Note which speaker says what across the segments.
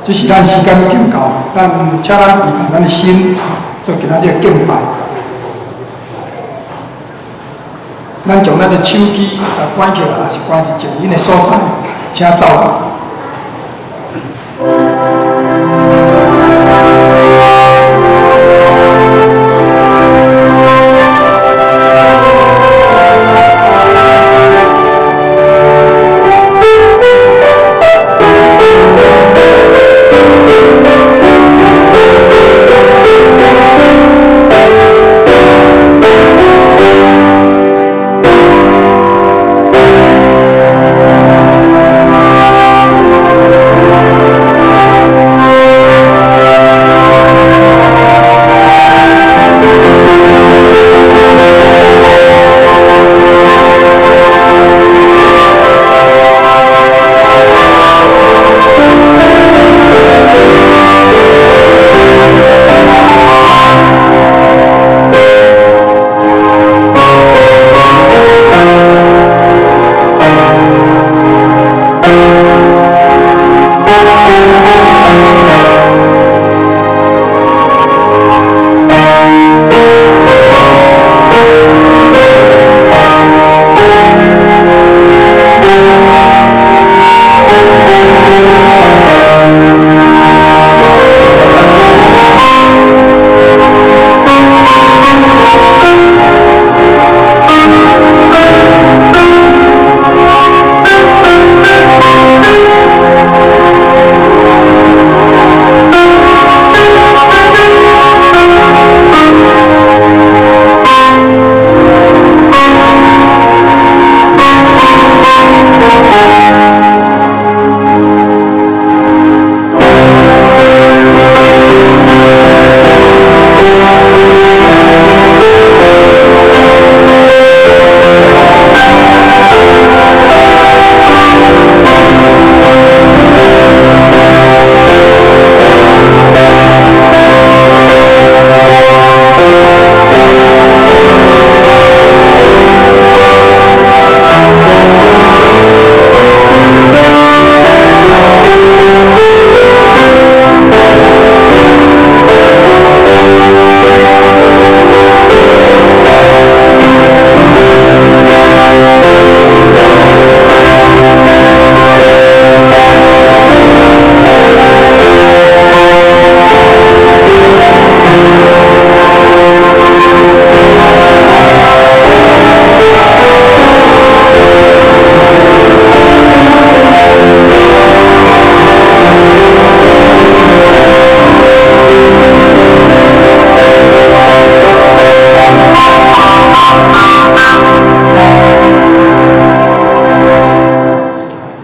Speaker 1: 這是咱時間已經到，咱請咱預備咱的心做今仔日的敬拜。咱將咱的手機啊關起來，抑是關佇靜音的所在，請走。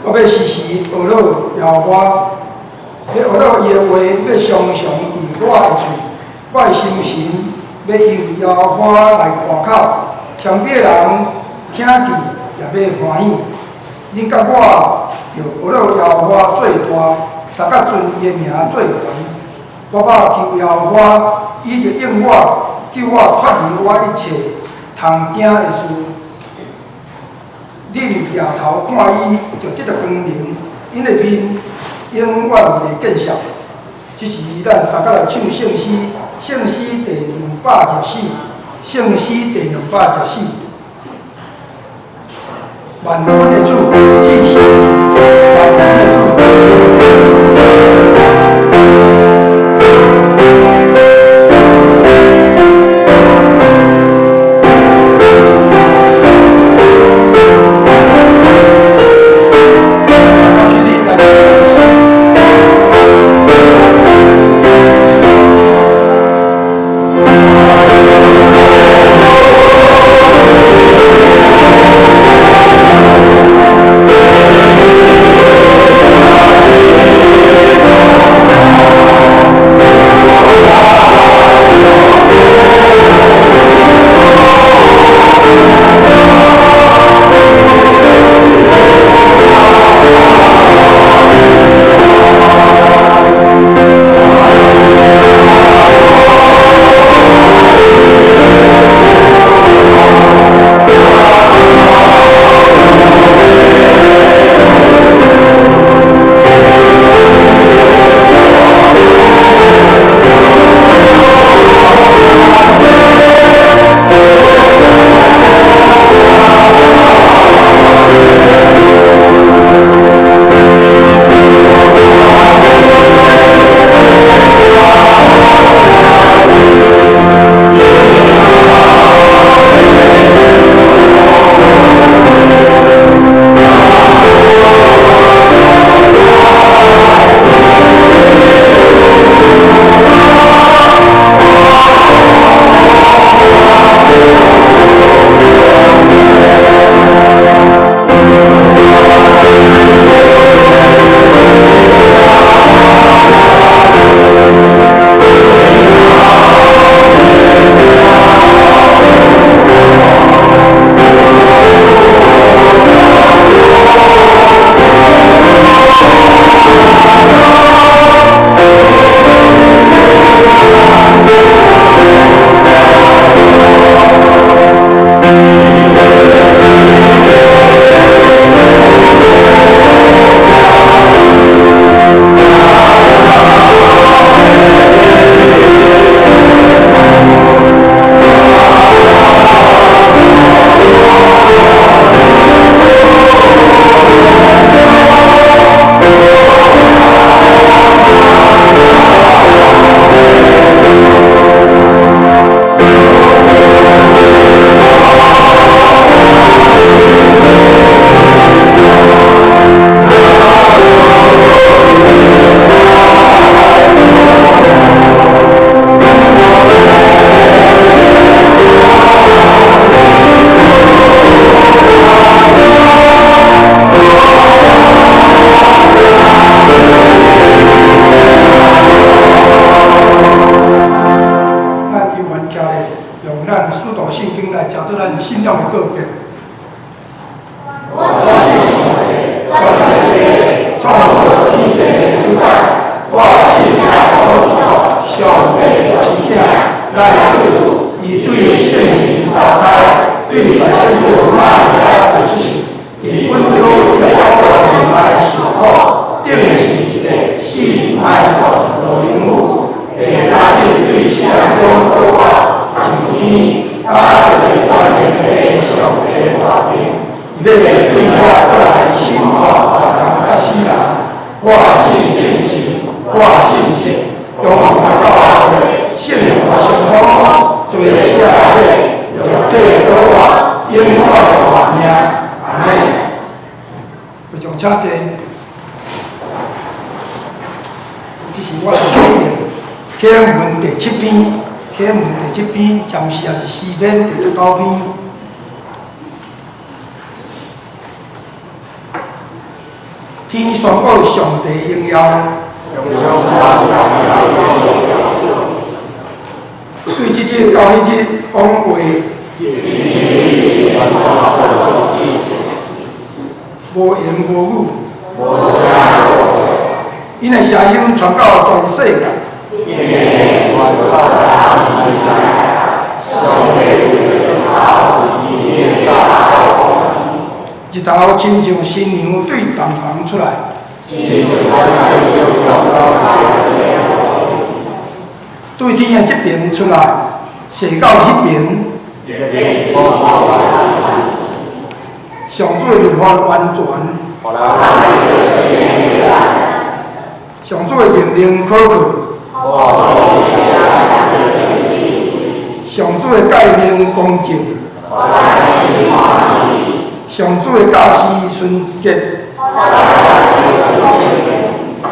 Speaker 1: 我欲時時學樂耶和華，欲學樂伊的話，欲常常佇我的喙，我的心神欲因為耶和華來誇口，謙卑的人聽見也欲歡喜。恁佮我著學樂耶和華做大，相佮尊伊的名做懸。我捌求耶和華，伊就應我，救我脫離我一切通驚的事。恁抬頭看伊，就得著光明，𪜶的面永遠袂見笑。這時，咱相佮來唱聖詩，聖詩第214，聖詩第214。萬軍的主，至聖的主，萬軍的主，至聖的主。聖經來成做咱信仰的告白。我信上帝，全能的創造天地的主宰。我信耶穌基督，上帝獨生子，咱的主，伊對聖神投胎，對在聖母瑪利亞出世，佇本丟彼拉多來受苦，釘十字架，死埋葬，落陰府，第三日對死人中復活，上天，駕坐全能的上帝大權，欲對遐過來審判活人佮死人。我信聖神，我信聖中和教會，聖徒相通，罪赦免，肉體復活，永遠的活命。阿們。非常請坐。這是我的啟言，啟文第七篇，啟文第七篇，暫時也是詩篇第19篇。天宣告上帝榮耀，對這日到彼日講話，無言無語，𪜶的聲音傳到全世界。日頭親像新娘對洞房出來，對天的這邊出來，射到彼邊。上主的律法完全，上主的命令可靠，上主的誡命公正，上主的教示純潔，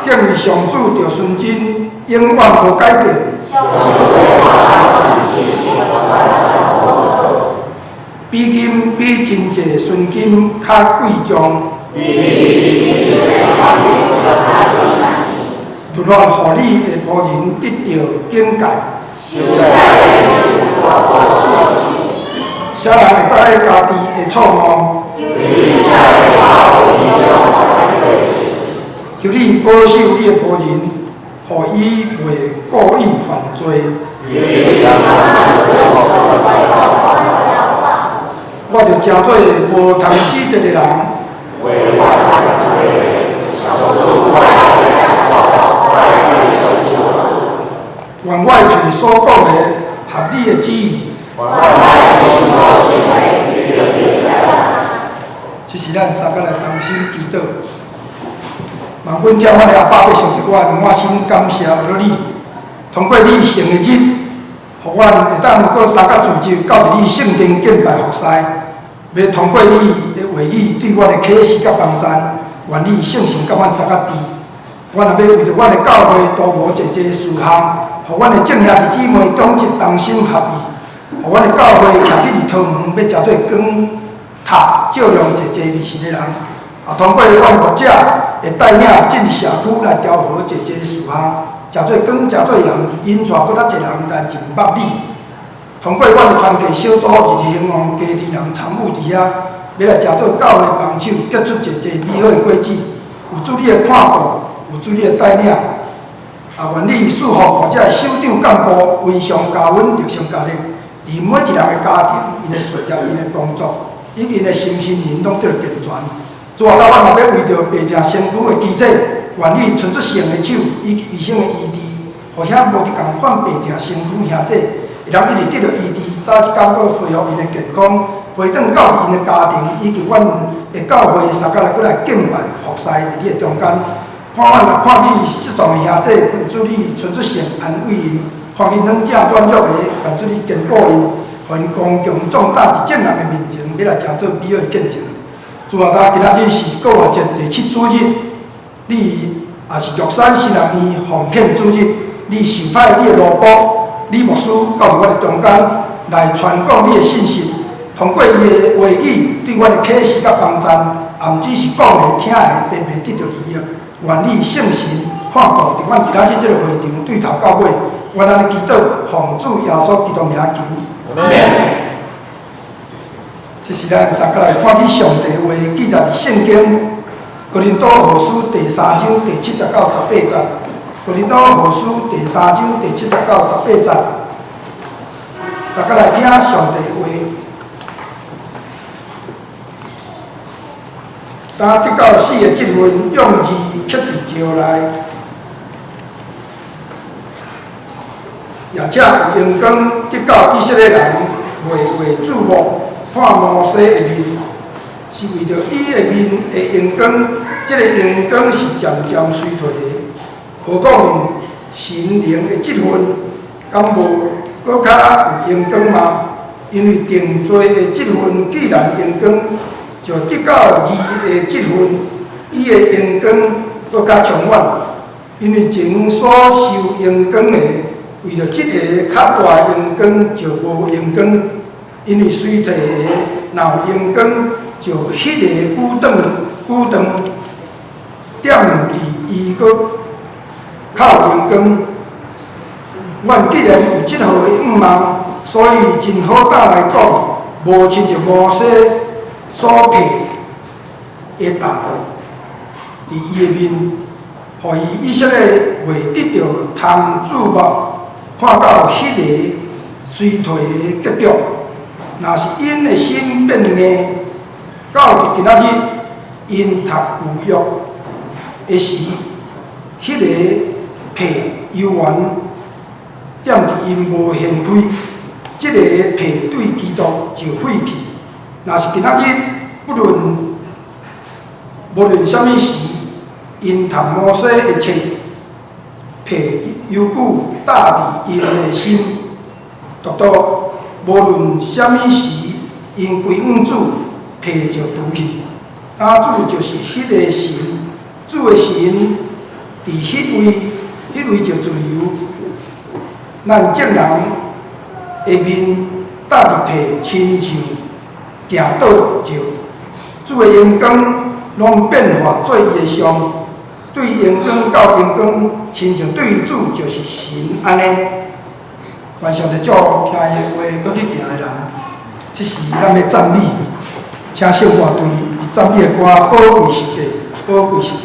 Speaker 1: 敬畏上主著純真，永遠無改變。比金比真濟純金較貴重。律法予你的僕人得著警戒。啥人會知家己的錯誤？求你保守你的僕人，予伊袂故意犯罪。我就成做無通指責的人。願我的喙所講的合你的旨意。這是咱三個來同心祈禱。萬軍之阮的阿爸，欲上帝，我滿心感謝阿羅你，通過你聖的日，予阮會當閣三個聚集到佇你聖殿敬拜服侍，欲通過你的話語對阮的啟示佮幫贊，願你聖神佮阮三個治。阮也欲為著阮的教會度無濟濟事項，予阮的眾兄弟姊妹長一同心合意，予阮的教會徛起佇桃園，欲成做光塔，照亮濟濟迷信的人。啊，通過阮牧者會帶領進入社區來調和濟濟事項，成做光，成做鹽，引帶閣較濟人來認捌你。通過阮的團契小組日日興旺，家庭人參與佇遐，欲來成做教會幫手，結出濟濟美好的果子。有主你的看顧，有主你的帶領，啊，願你賜福或者首長幹部，溫上加溫，力上加力，佇每一人的家庭、𪜶的事業、𪜶的工作，以及𪜶的心身靈攏得健全。主啊，咱嘛欲為著病痛身軀的基礎，願你伸出聖的手以及醫生的醫治，予遐無佇仝款病痛身軀兄弟，會當一直得著醫治，早一工閣恢復𪜶的健康，回轉到𪜶的家庭以及阮的教會，三個來閣來敬拜服侍佇你的中間。看阮若看見失喪的兄弟，願主你伸出聖安慰𪜶；看見軟者軟弱的，願主你堅固𪜶，予𪜶剛強壯膽佇眾人的面前，欲來成做美好的見證。主啊，今仔日是復活節第七主日，你也是玉山神學院奉獻主日，你受派你的奴僕李牧師到佇阮的中間來傳講你的信息，通過伊的話語對阮的啟示佮幫贊，也毋只是講的、聽的，白白得著利益。願你聖神看顧佇阮今仔日這個會場對頭到尾，阮按呢祈禱，奉主耶穌基督名求。阿們。這是咱三個來看起上帝話記載佇聖經哥林多後書第三章第七節到十八節。哥林多後書第三章第七節到十八節，三個來聽上帝話。當得到死的這份用字刻佇石內，也且有榮光得到以色列人袂畫注目看摩西的面，是為著伊的面的榮光，這个榮光是漸漸衰退的。何況神靈的這份，敢無閣較有榮光嗎？因為定罪的這份既然榮光，就得到義的這份，伊的榮光閣較充滿。因為前所受榮光的，為著這个較大榮光就無榮光。因為衰退的若有榮光，就彼个久長久長踮佇伊閣較有榮光。阮既然有這號的向望，所以真好膽來講，無親像摩西所披的罩佇伊的面，予伊以色列袂得著通注目看到彼个衰退的結局。若是𪜶的心變硬，到佇今仔日，𪜶讀舊約的時，彼个皮猶原踮佇𪜶無掀開，這个皮對基督就廢去。若是今仔日，不論無論啥物時，𪜶讀摩西的冊，皮猶久罩佇𪜶的心，獨獨無論啥物時，𪜶歸向主，皮就除去。當主就是彼个神，主的神佇彼位，彼位就自由。咱眾人的面罩佇皮，親像鏡倒照，主的榮光攏變化做伊的像，對榮光到榮光，親像對主就是神按呢。願上帝祝福聽伊的話，閣去行的人。這時咱欲讚美，請聖歌隊伊讚美的歌《寶貴十架》，寶貴十架。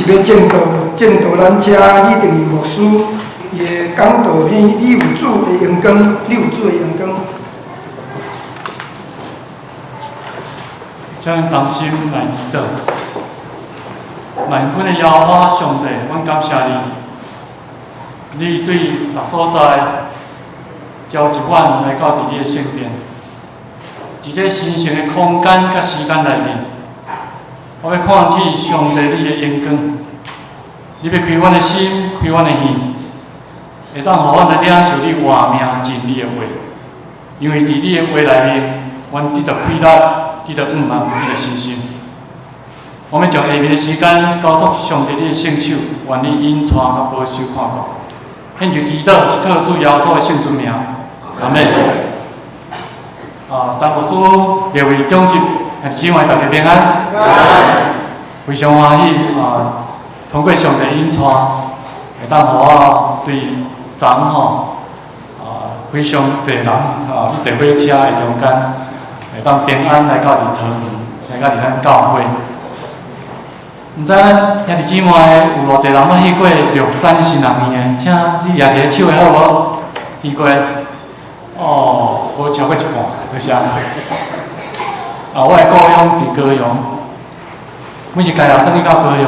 Speaker 1: 欲證道，證道咱遮李定仁牧師伊的講道片，你有主的榮光，你有主的榮光。
Speaker 2: 請咱同心來祈禱。萬軍的耶和華上帝，阮感謝你，你對逐所在召集阮來到佇你的聖殿，佇這神聖的空間佮時間內面，我欲看見上帝你的榮光，你欲開阮的心，開阮的耳，會當予阮來領受你活命真理的話，因為佇你的話內面，阮得著快樂，得著盼望，得著信心。我們將下面的時間交託上帝你的聖手，願你引帶佮保守看顧。獻上祈禱是靠主耶穌的聖尊名，阿們。啊，陳牧師列位長執，姊妹大家平安。非常歡喜啊！通過上帝引帶，會當予我對昨吼啊非常濟人啊去坐火車的中間，會當平安來到佇桃園，來到佇咱教會。毋知咱兄弟姊妹有偌濟人捌去過玉山神學院的？請你舉一下手的好無？去過？哦，無超過一半，多謝。啊，我的故鄉佇高雄，每一屆也轉去到高雄，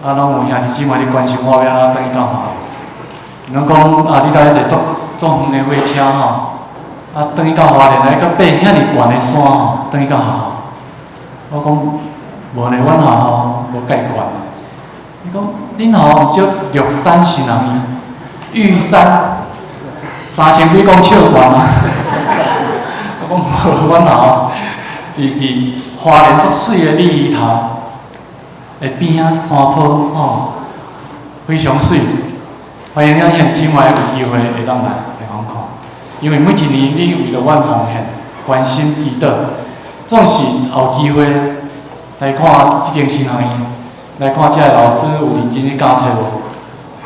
Speaker 2: 啊，攏有兄弟姊妹佇關心我欲按怎轉去到花蓮。攏講啊，你來坐足足遠的火車吼，啊，轉去到花蓮來閣爬遐爾懸的山吼，轉去到學校。我講無呢，阮學校無蓋懸。伊講恁學校毋叫玉山神學院，玉山三千幾公尺懸啊！我講無，阮學校就是花蓮足媠的鯉魚頭的邊仔山坡吼，非常媠。歡迎咱兄弟姊妹有機會會當來來訪看，因為每一年你為著阮奉獻、關心、祈禱，總是有機會來看這間神學院，來看這个老師有認真去教冊無，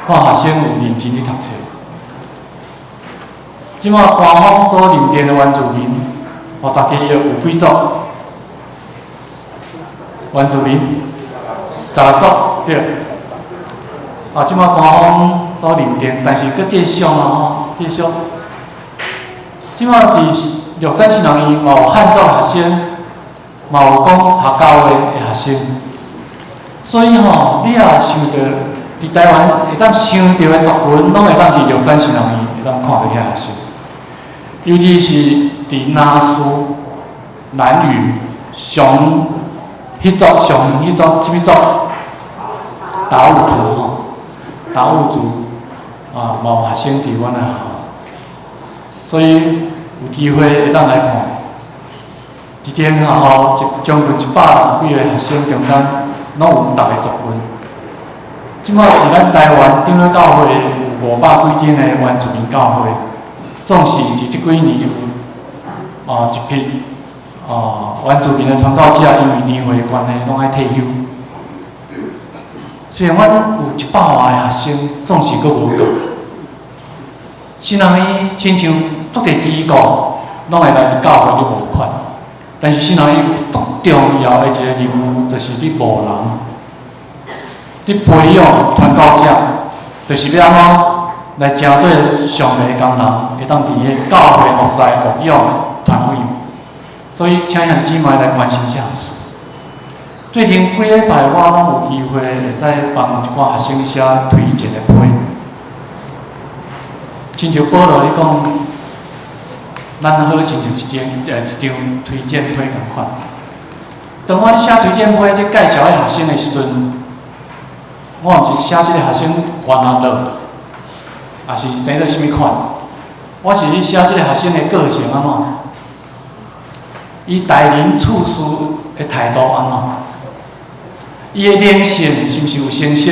Speaker 2: 看學生有認真去讀冊無。這馬官方所認定的原住民，予大家約有幾族？原住民十六族對。啊，這馬官方所認定，但是閣繼續啊吼，繼續。這馬佇玉山神學院嘛有漢族學生，嘛有講客家話的學生。所以吼，你若想著佇台灣會當想著的族群，攏會當佇玉山神學院會當看著遐學生。尤其是佇南勢、蘭嶼、上彼族、上彼族、啥物族？達悟族吼，達悟族啊，嘛有學生佇阮的學校，所以有機會會當來看。一間學校一將近160幾个學生中間，攏有逐个族群。這馬是咱台灣長老教會有500幾間的原住民教會，總是佇這幾年有一批原住民的傳教者，因為年歲的關係，攏愛退休。雖然阮有100外个學生，總是閣無夠。神學院親像足濟機構，攏會來佇教會咧募款，但是神學院有足重要的一個任務，就是咧募人，咧培養傳教者，就是欲按怎來成做上帝的工人，會當佇彼教會服侍牧養傳福音。所以，請兄弟姊妹來關心這項事。最近幾禮拜，我攏有機會會使幫一寡學生寫推薦的批。親像保羅伊講，咱好親像一張推薦批仝款。當我咧寫推薦批咧介紹彼學生的時陣，我毋是寫這个學生懸啊落，抑是生做啥物款，我是咧寫這个學生的個性按怎，伊待人處事的態度按怎，伊的靈性是毋是有成熟？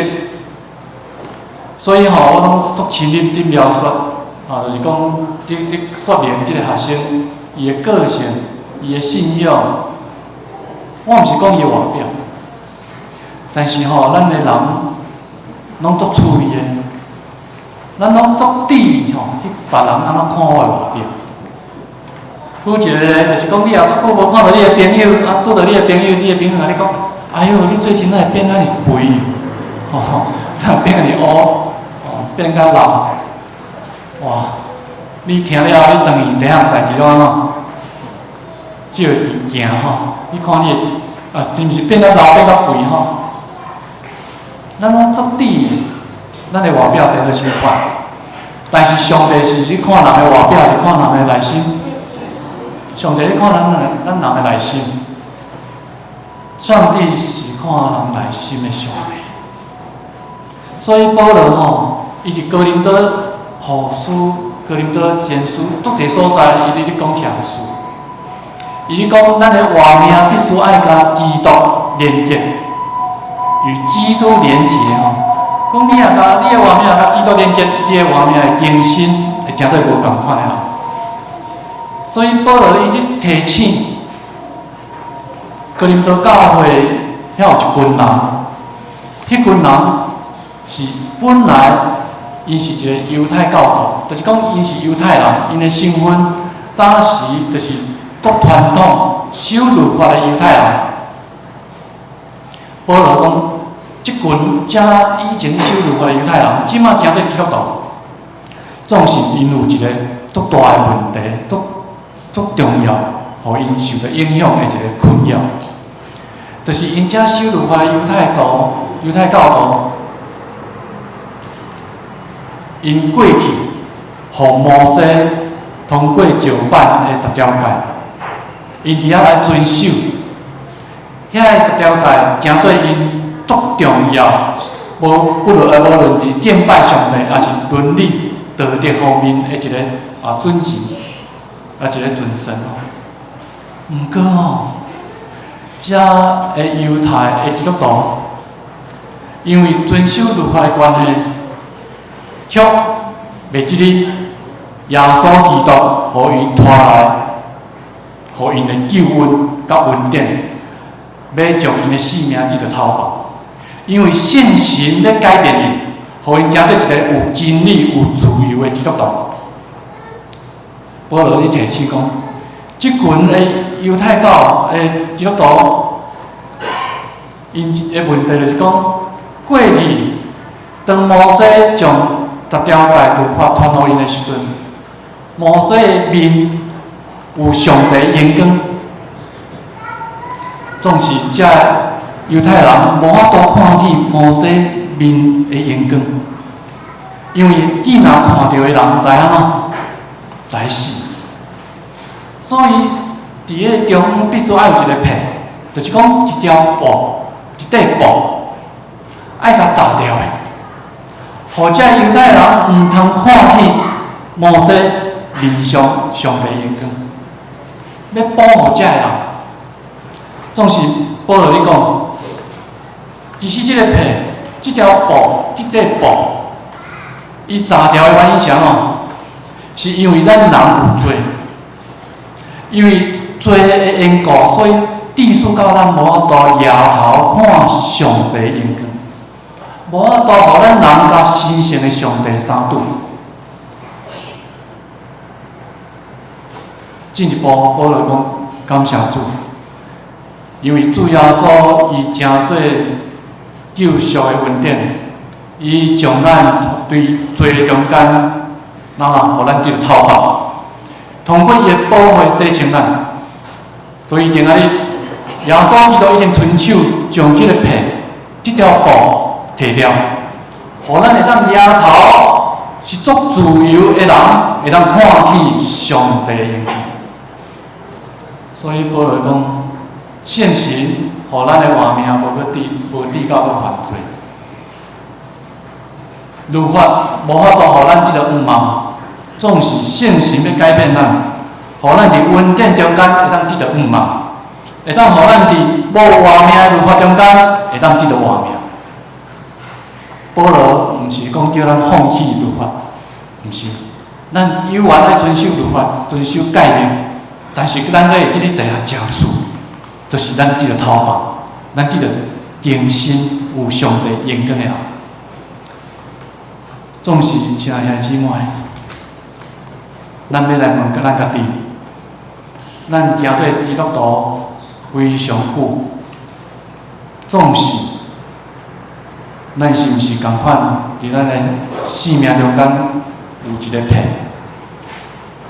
Speaker 2: 所以吼，我攏足深入佇描述，啊，就是講，佇說明這个學生伊的個性、伊的信仰。我毋是講伊的外表，但是吼，咱的人攏足趣味的，咱攏足注意吼，去別人按怎看我的外表。舉一个例，就是講，你也足久無看著你的朋友，啊，拄著你的朋友，你的朋友共你講：“哎喲，你最近哪會變遐爾肥？”吼，才變甲烏，哦，變甲老，哇！你聽了，你轉去第一項代誌攏按怎？照鏡吼，你看你的啊，是毋是變甲老變甲肥吼？咱攏足智，咱的外表生做啥物款？但是上帝是咧看人的外表，是看人的內心。上帝咧看咱人的內心。上帝是看人內心的上帝。所以保羅吼，伊佇哥林多後書、哥林多前書，足濟所在，伊佇咧講這項事。伊咧講，咱的活命必須愛佮基督連結，與基督連結吼。講你若共你的活命佮基督連結，你的活命會更新，會成做無仝款的人。所以保羅伊咧提醒哥林多教會遐有一群人，彼群人是本來𪜶是一個猶太教徒，就是講𪜶是猶太人，𪜶的身份當時就是足傳統守律法的猶太人。保羅講，這群遮以前守律法的猶太人，這馬成做基督徒，總是𪜶有一個足大的問題，足足重要，予𪜶受著影響的一個困擾，就是𪜶遮守律法的猶太徒、猶太教徒，𪜶過去予摩西通過石板的十條誡，𪜶佇遐來遵守，遐个十條誡成做𪜶足重要，無不論啊，無論佇敬拜上帝，抑是倫理道德方面的一個啊準繩，啊一個準繩吼。毋過吼，遮个猶太的基督徒，因為遵守律法的關係，卻袂記得耶穌基督予𪜶帶來，予𪜶的救恩佮恩典，欲將𪜶的性命得著透過。因為聖神欲改變𪜶，予𪜶成做一個有真理、有自由的基督徒。保羅咧提醒講，這群的猶太教的基督徒，𪜶的問題就是講，過去當摩西將十條誡律法傳予𪜶的時陣，摩西的面有上帝榮光，總是這猶太人無法度看見摩西面的榮光，因為既若看著的人，來按怎來死。所以佇個中必須愛有一個皮，就是講一條布，一塊布，愛共罩著的，予這猶太人毋通看見摩西面上上帝榮光，欲保護這个人。總是保羅咧講，其實這個皮、這條布、這塊布，伊罩著的原因是按怎？是因為咱人有罪，因為罪的緣故，所以致使到咱無法度抬頭看上帝榮光，無法度予咱人佮神聖的上帝相拄。進一步，保羅講感謝主，因為主耶穌伊成做救贖的恩典，伊將咱對罪中間，咱啊，予咱得著透包，通過伊的寶血洗清咱。所以，今仔日耶穌基督已經伸手將這個皮、這條布提掉，予咱會當抬頭是足自由的人，會當看見上帝的榮光。所以保羅講，聖神予咱的活命無閣致無致到閣犯罪，律法無法度予咱得著向望，總是聖神欲改變咱，予咱佇恩典中間會當得著向望，會當予咱佇無活命的律法中間會當得著活命。保羅毋是講叫咱放棄律法，毋是，咱猶原愛遵守律法，遵守誡命。但是咱閣會記得第一項事，就是咱得著透包，咱得著更新有上帝榮光的人。總是親愛兄弟姊妹，咱欲來問咱家己，咱行做基督徒非常久，總是咱是毋是仝款？佇咱的生命中間有一个癖，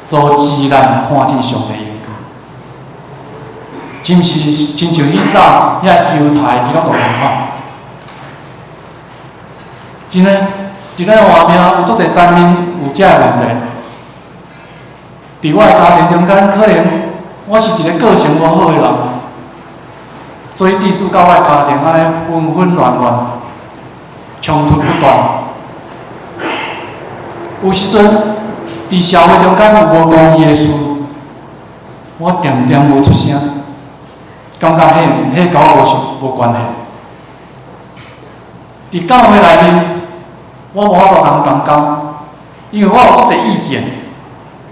Speaker 2: 阻止咱看見上帝榮光，真是親像彼早遐猶太基督徒仝款。真的，佇咱外面有足濟層面有這个問題。佇我的家庭中間，可能我是一个個性無好的人，所以致使到我的家庭按呢紛紛亂亂，衝突不斷。有時陣佇社會中間有無公義的事，我恬恬無出聲，感覺彼佮我無關係。佇教會內面，我無法度共同工，因為我有足濟意見，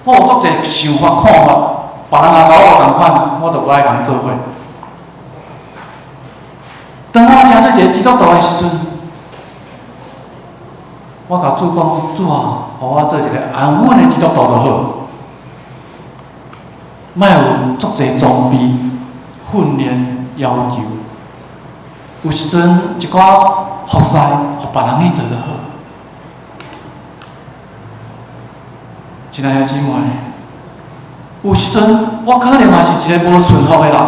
Speaker 2: 我有足濟想法看法，別人若佮我無仝款，我就無愛共做伙。當我成做一个基督徒的時陣，我共主講：主啊，予我做一個安穩的基督徒就好，莫有足濟裝備、訓練要求。有時陣一寡服侍，予別人去做就好。親愛的姊妹，有時陣我可能嘛是一個無順服的人，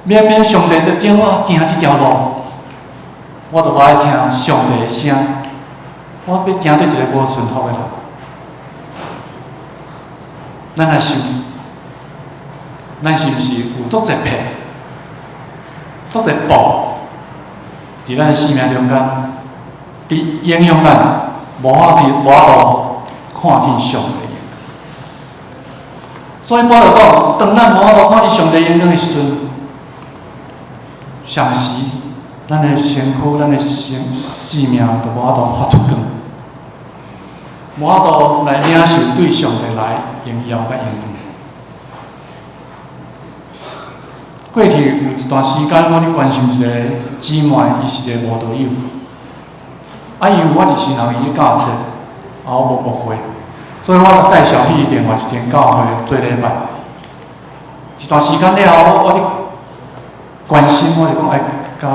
Speaker 2: 明明上帝就叫我行這條路，我就無愛聽上帝的聲，我欲成做一個無順服的人。咱來想，咱是毋是有足濟癖、足濟步，佇咱的生命中間，佇影響咱，無法度看見上帝榮光。所以保羅講，當咱無法度看見上帝榮光的時陣，相時咱的身軀、咱的生命就無法度發出光，無法度來領受對上帝來榮耀佮榮光。過去有一段時間，我咧關心一個姊妹，伊是一個慕道友。啊，因為我一時人伊咧教冊，啊，我無牧會，所以我就介紹去另外一間教會做禮拜。一段時間了後，我咧關心，我就講愛共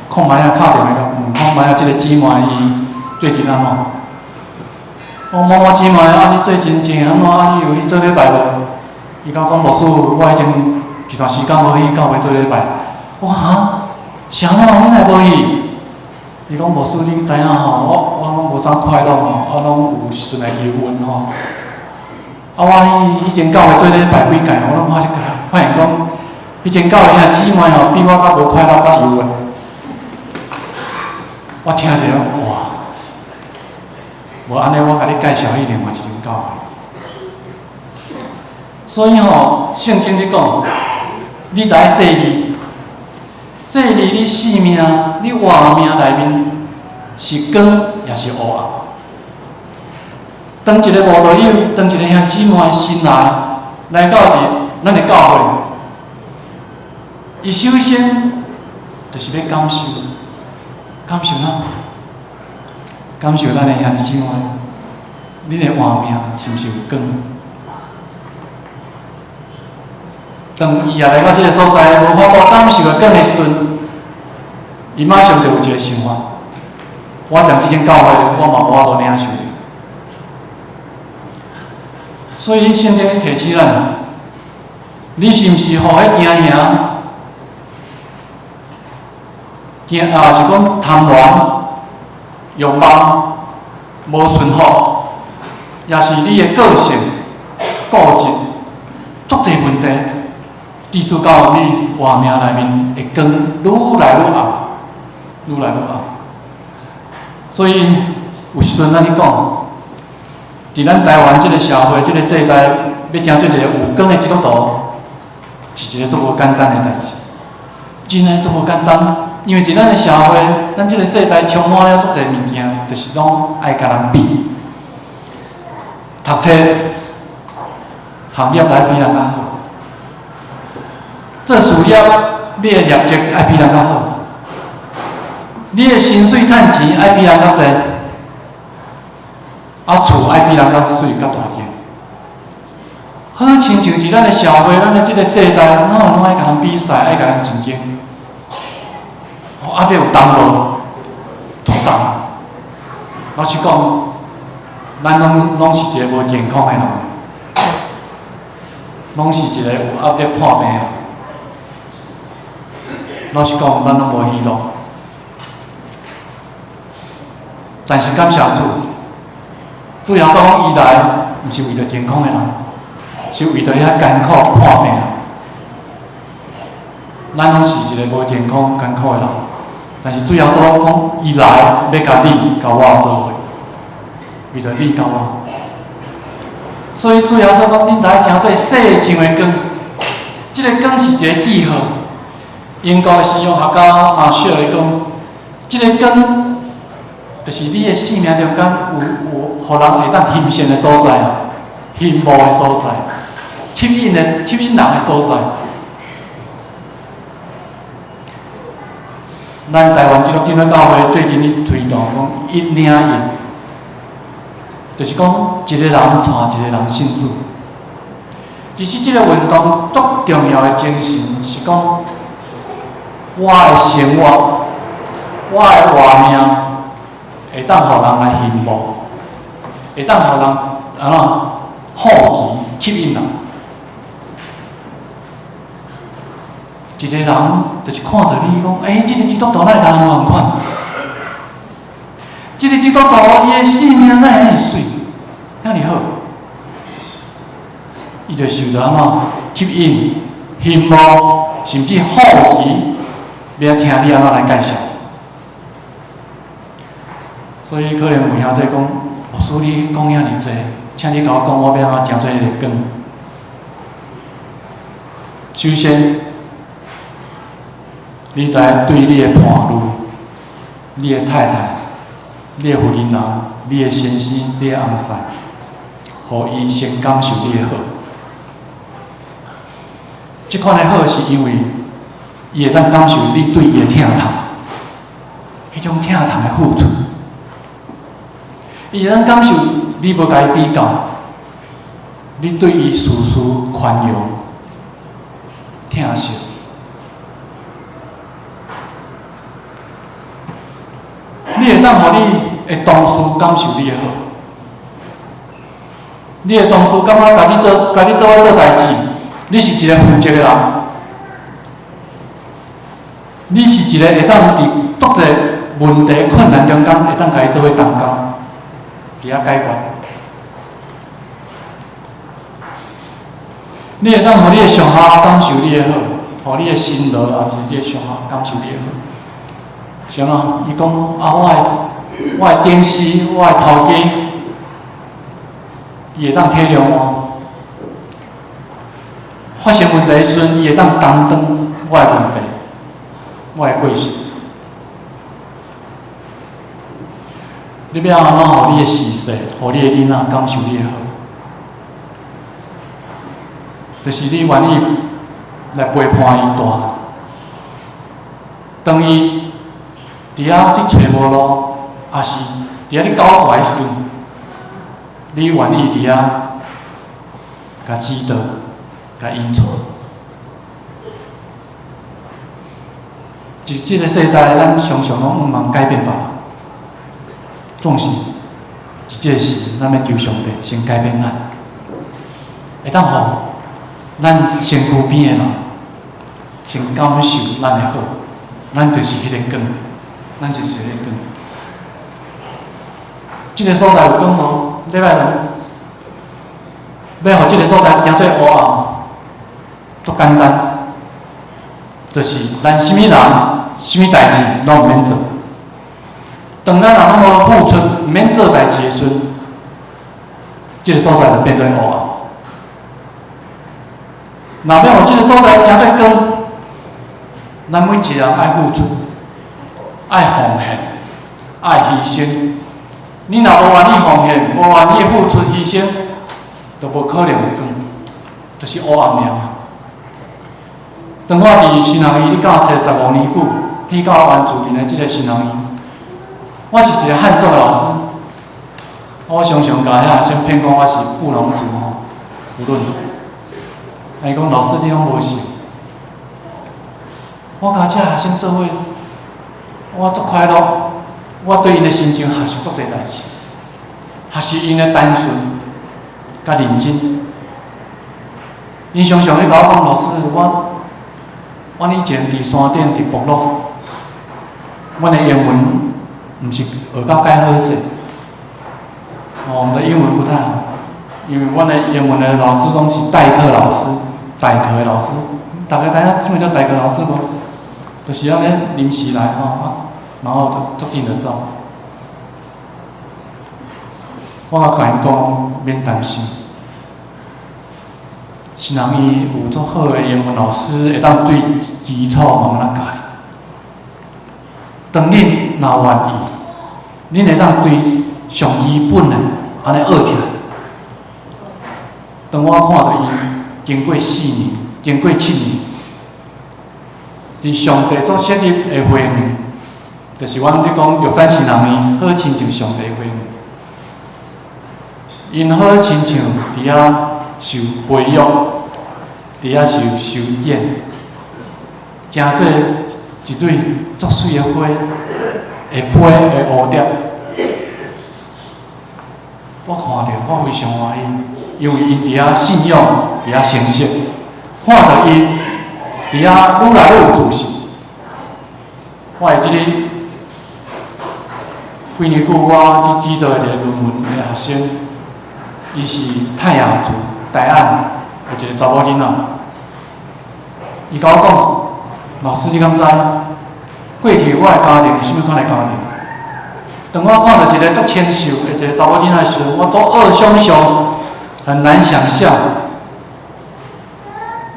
Speaker 2: 看覓仔敲電話共問看覓仔這個姊妹伊最近按怎？我某某姊妹啊，你最近情形按怎？啊，你有去做禮拜無？伊共我講牧師，我已經一段時間無去教會做禮拜。我講哈，是按怎？你哪會無去？伊講牧師，你知影吼？我攏無啥快樂吼，我攏有時陣會憂鬱吼。啊，我去彼間教會做禮拜幾屆，我攏發現講，彼間教會兄姊妹吼，比我較無快樂，較憂鬱。我聽著，哇！無按呢，我共你介紹去另外一間教會。所以吼，聖經咧講，你著愛細膩，細膩你生命，你活命內面是光，抑是烏暗？當一個慕道友，當一個兄姊妹新來來到佇咱的教會，伊首先就是欲感受，感受啥？感受咱的兄弟姊妹，恁的活命是毋是有光？當伊也來到這個所在，無法度感受到光的時陣，伊馬上就有一個想法：我踮這間教會，我嘛無法度領受著。所以聖經咧提醒咱：你是毋是予彼驚惶、驚啊，是講貪婪、欲望、無順服，抑是你的個性、固執、足濟問題，致使到你活命內面的光愈來愈暗，愈來愈暗。所以有時陣咱咧講，佇咱台灣這個社會、這個世代，欲成做一個有光的基督徒，是一個足無簡單的代誌，真的足無簡單。因為佇咱的社會，咱這個世代充滿了足濟物件，就是攏愛共人比。讀冊、學業愛比人較好，做事業，你的業績愛比人較好，你的薪水趁錢愛比人較濟，啊厝愛比人較媠較大間。好親像佇咱的社會，咱的這個世代，哪有攏愛共人比賽，愛共人競爭。啊，欲有當無？重。老實講，咱攏是一個無健康的人，攏是一個有壓力破病的人。老實講，咱攏無喜樂。但是感謝主，主耶穌講伊來，毋是為著健康的人，是為著遐艱苦破病的人。咱攏是一個無健康艱苦的人，但是主耶穌講伊來欲共你佮我做伙，為著你佮我。所以主耶穌講，恁來成做世上的光，這個光是一個記號。英國的西洋學家馬歇爾講，這個光就是你的生命中間有予人會當欣賞的所在，羨慕的所在，吸引人的所在。咱台灣基督長老教會最近咧推動講一領一，就是講一個人帶一個人信主。其實這個運動足重要的精神是講，我的生活，我的活命，會當予人來羨慕，會當予人按怎好奇吸引人。一個人就是看著你講，欸，這個基督徒哪會共人無仝款？這個基督徒伊的生命哪會遐爾媠，遐爾好？伊就受著按怎吸引、羨慕，甚至好奇，欲聽你按怎來介紹。所以可能有兄弟講，牧師你講遐爾濟，請你共我講，我欲按怎成做彼個光？首先，你著對你的伴侶、你的太太、你的婦人人、你的先生、你的翁婿，予伊先感受你的好。這款的好是因為伊會當感受你對伊的疼痛，彼種疼痛的付出，伊會當感受你無共伊比較，你對伊事事寬容、疼惜。你會當予你的同事感受你的好，你的同事感覺共你做伙做代誌，你是一個負責的人，你是一個會當佇足濟問題困難中間會當共伊做伙同工，佇遐解決。你會當予你的上下感受你的好，予你的辛勞，抑是你的上下感受你的好。啥啊？伊講啊，我的頂司，我的頭家，伊會當體諒我。發生問題的時陣，伊會當擔當我的問題，我的過失。你欲按怎予你的序細，予你的囡仔感受你的好？就是你願意來陪伴伊大漢，當伊佇遐咧揣無路，抑是佇遐咧搞怪時，你願意佇遐共指導、共引導。佇這個世代，咱常常攏向望改變別人，總是佇這個時，咱欲求上帝先改變咱，會當予咱身軀邊的人先感受咱的好，咱就是彼個光，咱就是彼個光。這個所在有光無？禮拜兩，欲予這個所在成做黑暗，足簡單，就是咱啥物人、啥物代誌攏毋免做。當咱人攏無付出、毋免做代誌的時陣，這個所在就變做黑暗。若欲予這個所在成做光，咱每一個人愛付出、愛奉獻、愛犧牲。你若無願意奉獻、無願意付出犧牲，就無可能有光，就是黑暗爾。當我佇神學院咧教冊15年久，去到原住民的這個神學院，我是一個漢族的老師，我常常共遐學生騙講我是布農族吼，無論。伊講老師你攏無信，我共這學生做伙，我足快樂，我對𪜶的心情學習足濟代誌，學習𪜶的單純佮認真。𪜶常常咧共我講，老師，阮以前佇山頂佇部落，阮的英文毋是學甲蓋好勢。哦，我們的英文不太好，因為阮的英文的老師攏是代課老師，代課的老師。大家知影啥物叫代課老師無？就是按呢臨時來吼，啊，然後就足緊就走。我共𪜶講，免擔心，神人伊有足好的英文老師，會當對基礎慢慢仔教你。當恁若願意，恁會當對上基本的按呢學起來。當我看著𪜶經過4年，經過7年，佇上帝所設立的花園，就是阮咧講玉山神人院，好親像上帝花園。𪜶好親像佇遐受培育，佇遐受修剪，成做一蕊足媠的花，會飛的蝴蝶。我看著我非常歡喜，因為𪜶佇遐信仰，佇遐成熟，看著𪜶佇遐愈來愈有自信。我會記得幾年久，我去指導一個論文的學生，伊是泰雅族台岸的一個查某囡仔。伊共我講，老師你敢知？過去我的家庭是啥物款的家庭？當我看著一個足清秀的一個查某囡仔的時陣，我都惡想象，很難想象，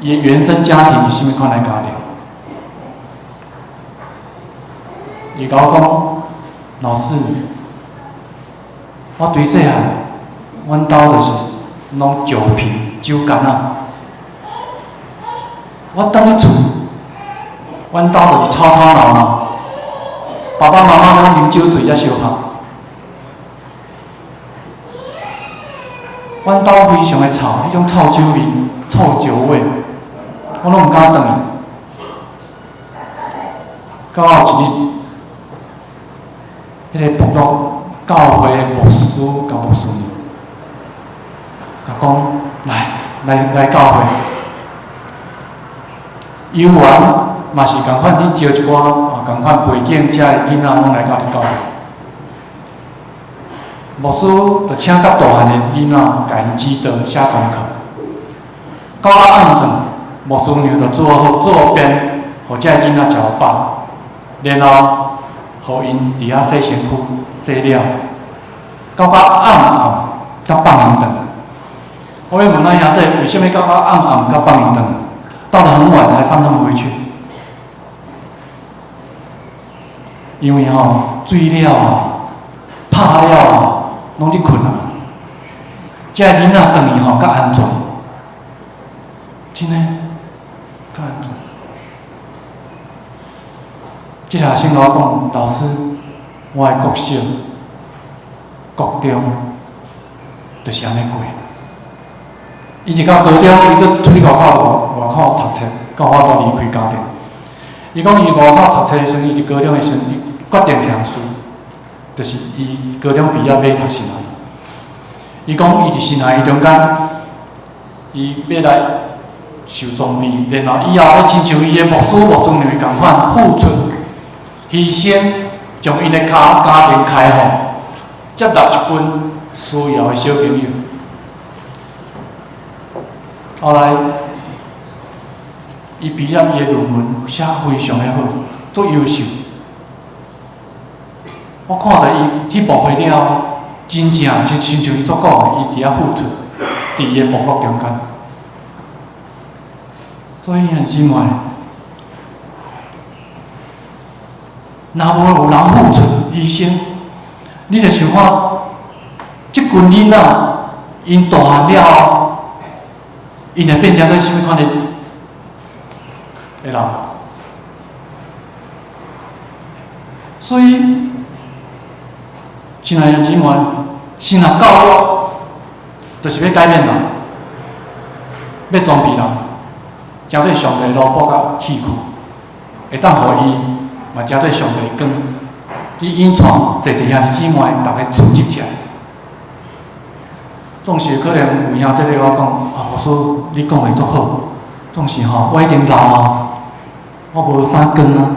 Speaker 2: 伊的原生家庭是啥物款的家庭。伊共我講，老師，我對細漢，阮兜就是攏酒瓶、酒矸仔。我轉去厝，阮兜就是吵吵鬧鬧，爸爸媽媽攏啉酒醉才相拍。阮兜非常的臭，彼種臭酒味、臭酒味，我攏毋敢轉去。到有一日，彼個部落教會的牧師佮牧師娘，共講來來來教會，猶原嘛是仝款去招一寡啊仝款背景，遮的囡仔攏來到佇教會。牧師就請較大漢的囡仔，共𪜶指導寫功課。到暗頓，牧師娘就做好做便，予這个囡仔食予飽，然後予𪜶佇遐洗身軀、洗了，到較暗暗才放𪜶轉。我欲問咱兄弟，為啥物到較暗暗才放𪜶轉？到了很晚才放他們回去，因為吼醉了啊，拍了啊，攏咧睏啊。這个囡仔轉去吼較安全，真的較安全。這個學生共我講，老師，我的國小、國中就是按呢過。伊一到高中，伊閣出去外口外口讀冊，到法度離開家庭。伊講伊外口讀冊的時陣，伊佇高中的時陣，伊決定聽書，就是伊高中畢業欲讀神學。伊講伊佇神學院中間，伊欲來受裝備，然後以後欲親像伊的牧師、牧師娘仝款付出、犧牲，將𪜶的家家庭開放，接納一群需要的小朋友。後來，伊畢業，伊的論文寫非常的好，足優秀。我看著伊去牧會了後，真正就親像伊所講的，伊佇遐付出，佇伊的部落中間。所以兄姊妹，若無有人付出犧牲，你就想看，這群囡仔，𪜶大漢了後，𪜶會變成做啥物款的人？所以，親愛的姊妹，神學教育就是欲改變人，欲裝備人，成做上帝奴僕佮器具，會當予伊嘛成做上帝光，去引帶在地兄弟姊妹，逐家組織起來。總是可能有兄弟咧我講，啊，牧師，你講的足好，總是吼，我已經老啊，我無啥光啊。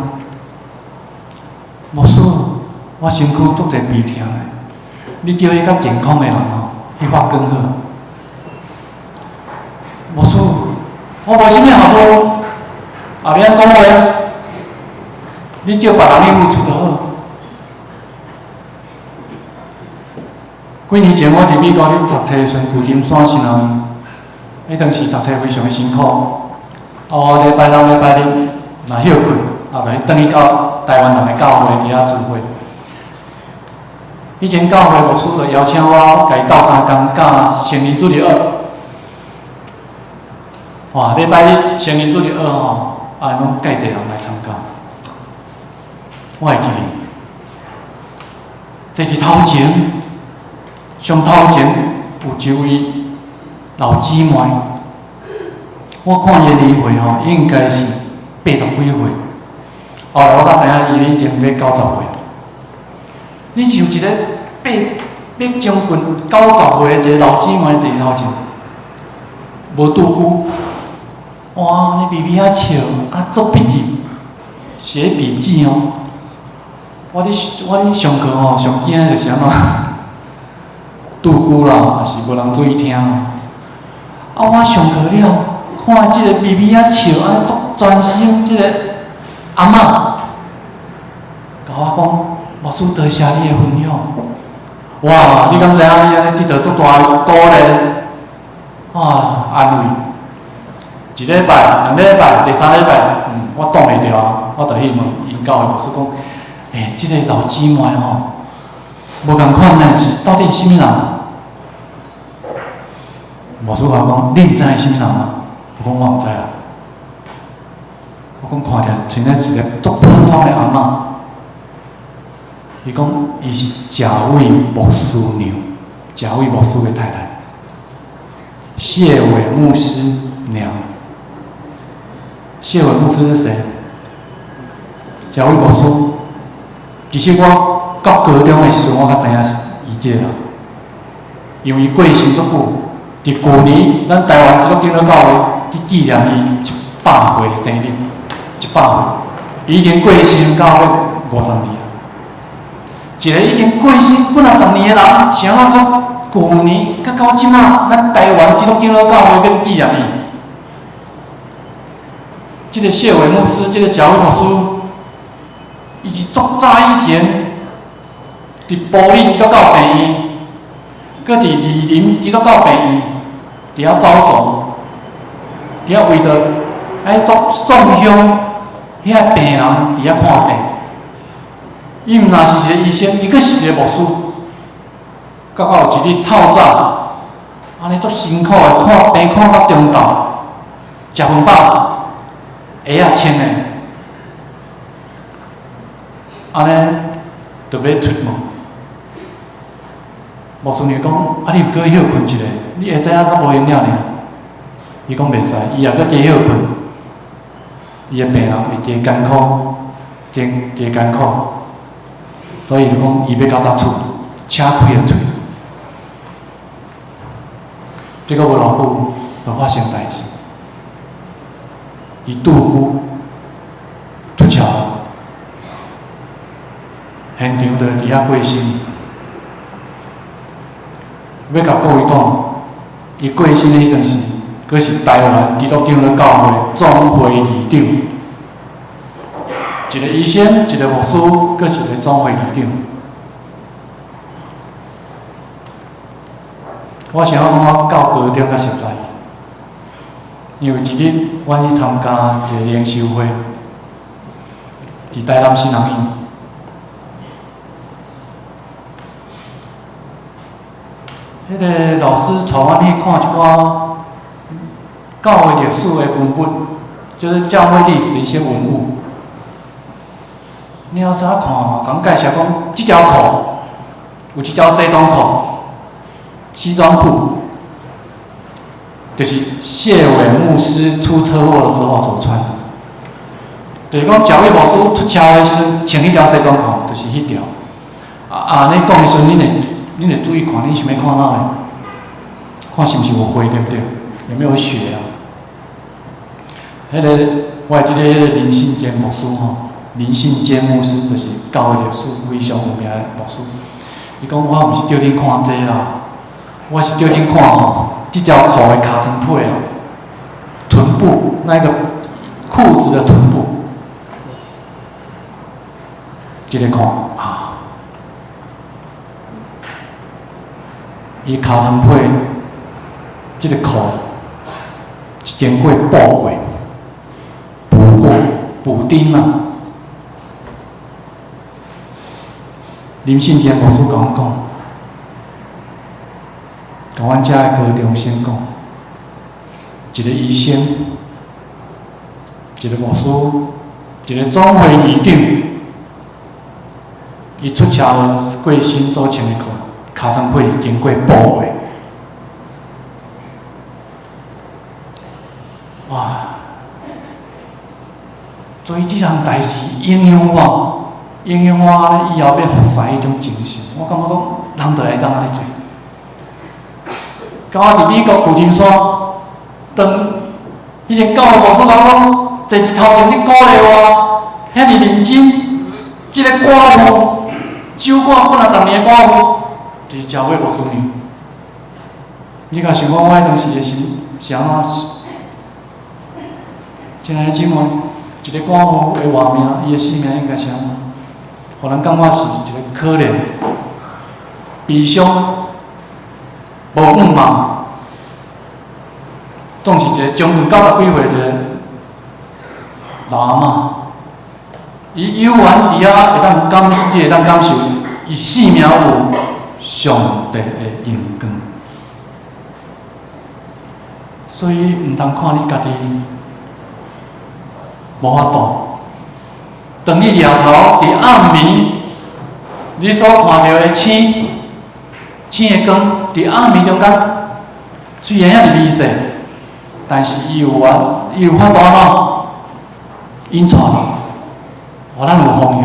Speaker 2: 牧師，我身軀足濟病痛的，你叫彼較健康的人吼去發光好。牧師，我無啥物效果，也袂曉講話，你叫別人去付出就好。幾年前我佇美國咧讀冊的時陣，舊金山神學院，彼當時讀冊非常的辛苦。哦，禮拜六、禮拜日若歇睏，啊，就去轉去到台灣人的教會佇遐聚會。彼間教會牧師就邀請我，共伊鬥相共教成人主日學。哇！禮拜日成人主日學吼，啊，攏介濟人來參加。我會記得，坐佇頭前，上頭前有一位老姊妹，我看伊的年歲吼，應該是80幾歲。後來我才知影，伊已經欲90歲。你像一個八欲將近90歲的一個老姊妹坐頭前，無拄久，哇！你微微仔笑，啊做筆記，寫筆記哦。我咧上課吼，上驚的就是按怎，拄久啦，也是無人注意聽。啊，我上課了，看這個微微仔笑，按呢足專心，這個阿嬤，共我講，牧師多謝你的分享。哇！你敢知影？你按呢得到足大的鼓勵，哇！安慰。一禮拜、兩禮拜、第三禮拜，我擋袂牢啊！我就去問𪜶教會牧師講：欸，這個老姊妹吼，無仝款呢，到底是啥物人？牧師共我講：你毋知伊是啥物人嗎？我講我毋知啊。我講看起來像咧一個足普通的阿嬤。伊講伊是賈偉牧師娘，賈偉牧師的太太，謝偉牧師娘。謝偉牧師是誰？賈偉牧師。其實我到高中的時陣，我才知影是伊這個人，因為伊過身足久。佇舊年，咱台灣基督長老教會去紀念伊100歲生日，100歲，伊已經過身到欲50年。一個已經過身幾若十年的人，啥物閣舊年，閣到這馬，咱台灣基督長老教會閣去紀念伊。這個謝偉牧師，這個賈偉牧師，伊是足早以前，佇埔里基督教病院，閣佇二林基督教病院，佇遐走動，佇遐為著愛做送香，遐病人佇遐看病。伊毋若是一個醫生，伊閣是一個牧師。到有一日透早，按呢足辛苦的看病看到中晝，食飯飽，鞋仔穿的，按呢就欲出門。牧師娘講：啊，你毋閣歇睏一下，你下早仔閣無閒了爾。伊講袂使，伊若閣加歇睏，伊的病人會加艱苦，加加艱苦。所以就講，伊欲較早出，車開就出。結果無偌久，就發生代誌。伊拄久出車禍，現場就佇遐過身。欲共各位講，伊過身的彼陣時，閣是台灣基督長老教會總會議長。一個醫生，一個牧師，閣是一個總會議長。我想講，我到高中才熟似，因為一日，阮去參加一個靈修會，佇台南神學院。彼個老師帶阮去看一寡教會歷史的文物，就是教會歷史的一些文物。你後早看嘛，共阮介紹講，這條褲有一條西裝褲，西裝褲，就是謝偉牧師出車禍的時候所穿的。就是講教會牧師出車禍的時陣，穿彼條西裝褲，就是彼條。啊啊！你講的時陣，恁會注意看，恁想欲看哪會？看是毋是有血對毋對？有沒有血啊？彼個我會記得，彼個林信堅牧師吼，林信堅牧師就是教會歷史非常有名的牧師。伊講我毋是叫恁看這個啦，我是叫恁看吼，這條褲的尻川皮哦，臀部那個褲子的臀部，這個看啊，伊尻川皮，這個褲是經過補過、補過、補丁啊。林信堅牧師共阮講，共阮遮的高中生講，一個醫生，一個牧師，一個總會議長，伊出車禍過身所穿的褲，尻川皮是經過補過。哇！所以這項代誌影響我，影響我以後欲服侍彼種精神。我感覺講，人就會當按呢做。到我佇美國舊金山，當彼個教會牧師甲我講，坐佇頭前咧鼓勵我，遐爾認真，這個寡婦，守寡幾若十年的寡婦，就是教會牧師娘。你若想講我彼當時的心是按怎？親愛的姊妹，一個寡婦的活命，伊的性命應該是按怎？予人感覺是一個可憐、悲傷、無盼望，總是一個將近90幾歲一個老阿嬤。伊猶原佇遐會當感，你會當感受，伊生命有上帝的榮光。所以毋通看你家己無法度。當你掠頭佇暗暝，你所看著的星，星的光，佇暗暝中間，雖然遐爾微細，但是伊有法，伊有法度按怎引帶你，予咱有方向，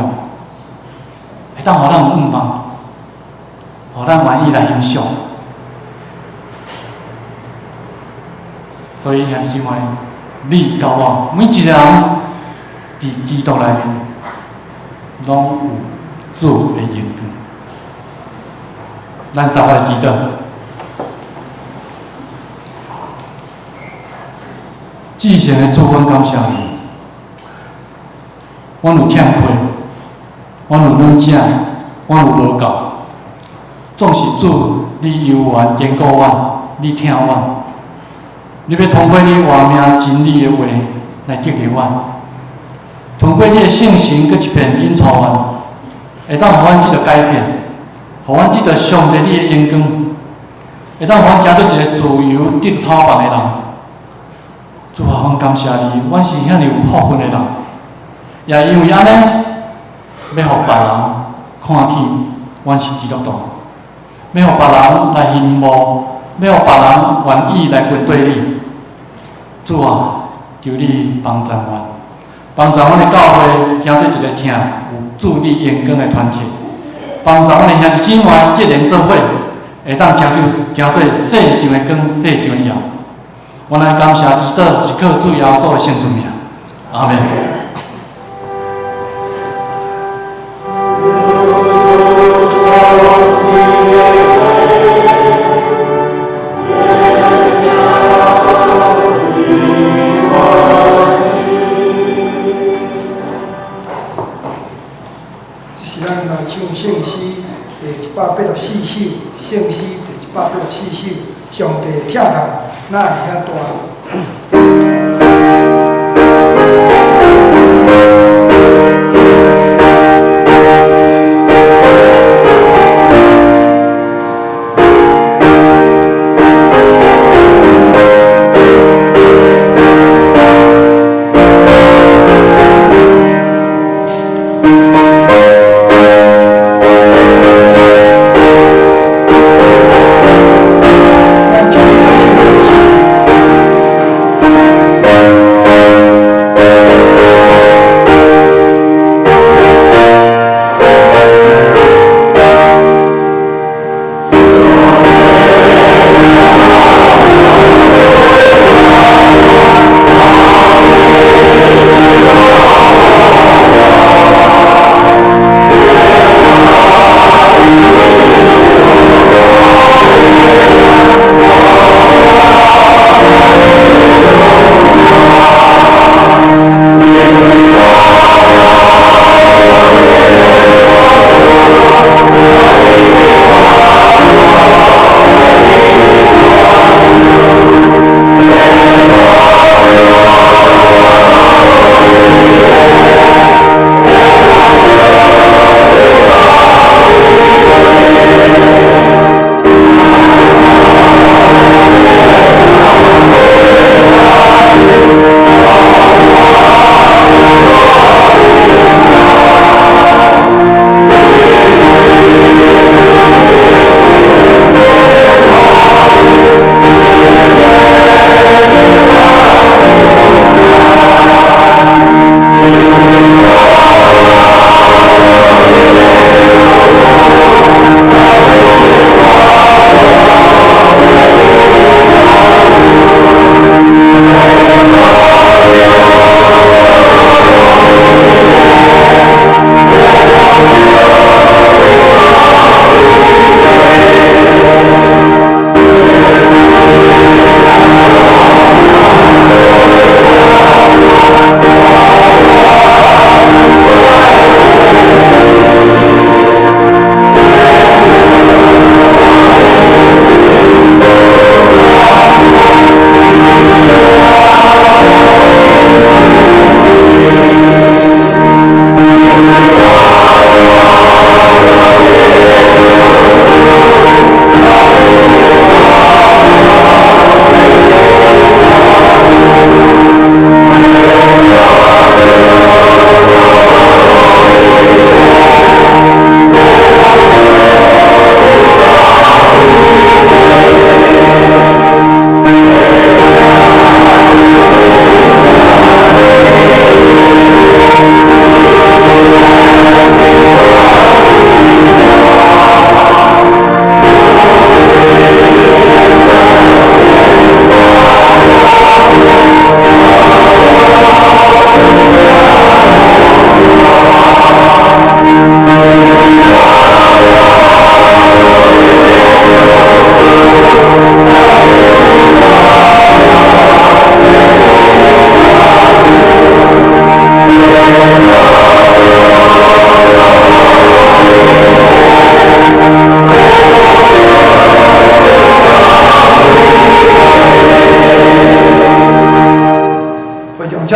Speaker 2: 會當予咱有盼望，予咱願意來欣賞。所以兄弟姊妹，你佮我每一個人佇基督內面，攏有主的榮光。咱做伙來祈禱。至聖的主，阮感謝你。阮有欠缺，阮有軟正，阮有無夠。總是主，你猶原堅固阮，你疼阮。你欲通過你活命真理的話來激勵阮，通過你的聖神閣一遍引導阮，會當予阮得著改變，予阮得著上帝你的榮光，會當予阮成做一個自由得著透放的人。主啊，阮感謝你，阮是遐爾有福分的人，也因為按呢，欲予別人看見阮是基督徒，欲予別人來羨慕，欲予別人願意來跟綴你。主啊，求你幫助阮，幫助阮的教會成做一個疼有主你榮光的團體，幫助阮的兄弟姊妹結連做伙，會當成就成做世上的光，世上的鹽。阮來感謝祈禱，是靠主耶穌的聖尊名，阿們。
Speaker 1: 這是咱來唱聖詩第184首，聖詩第184首，上帝疼痛哪會遐大？咱求你來唱這首。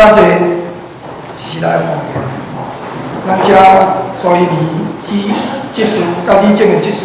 Speaker 1: 遮濟是來奉獻，咱請蘇怡年執事佮李正的執事。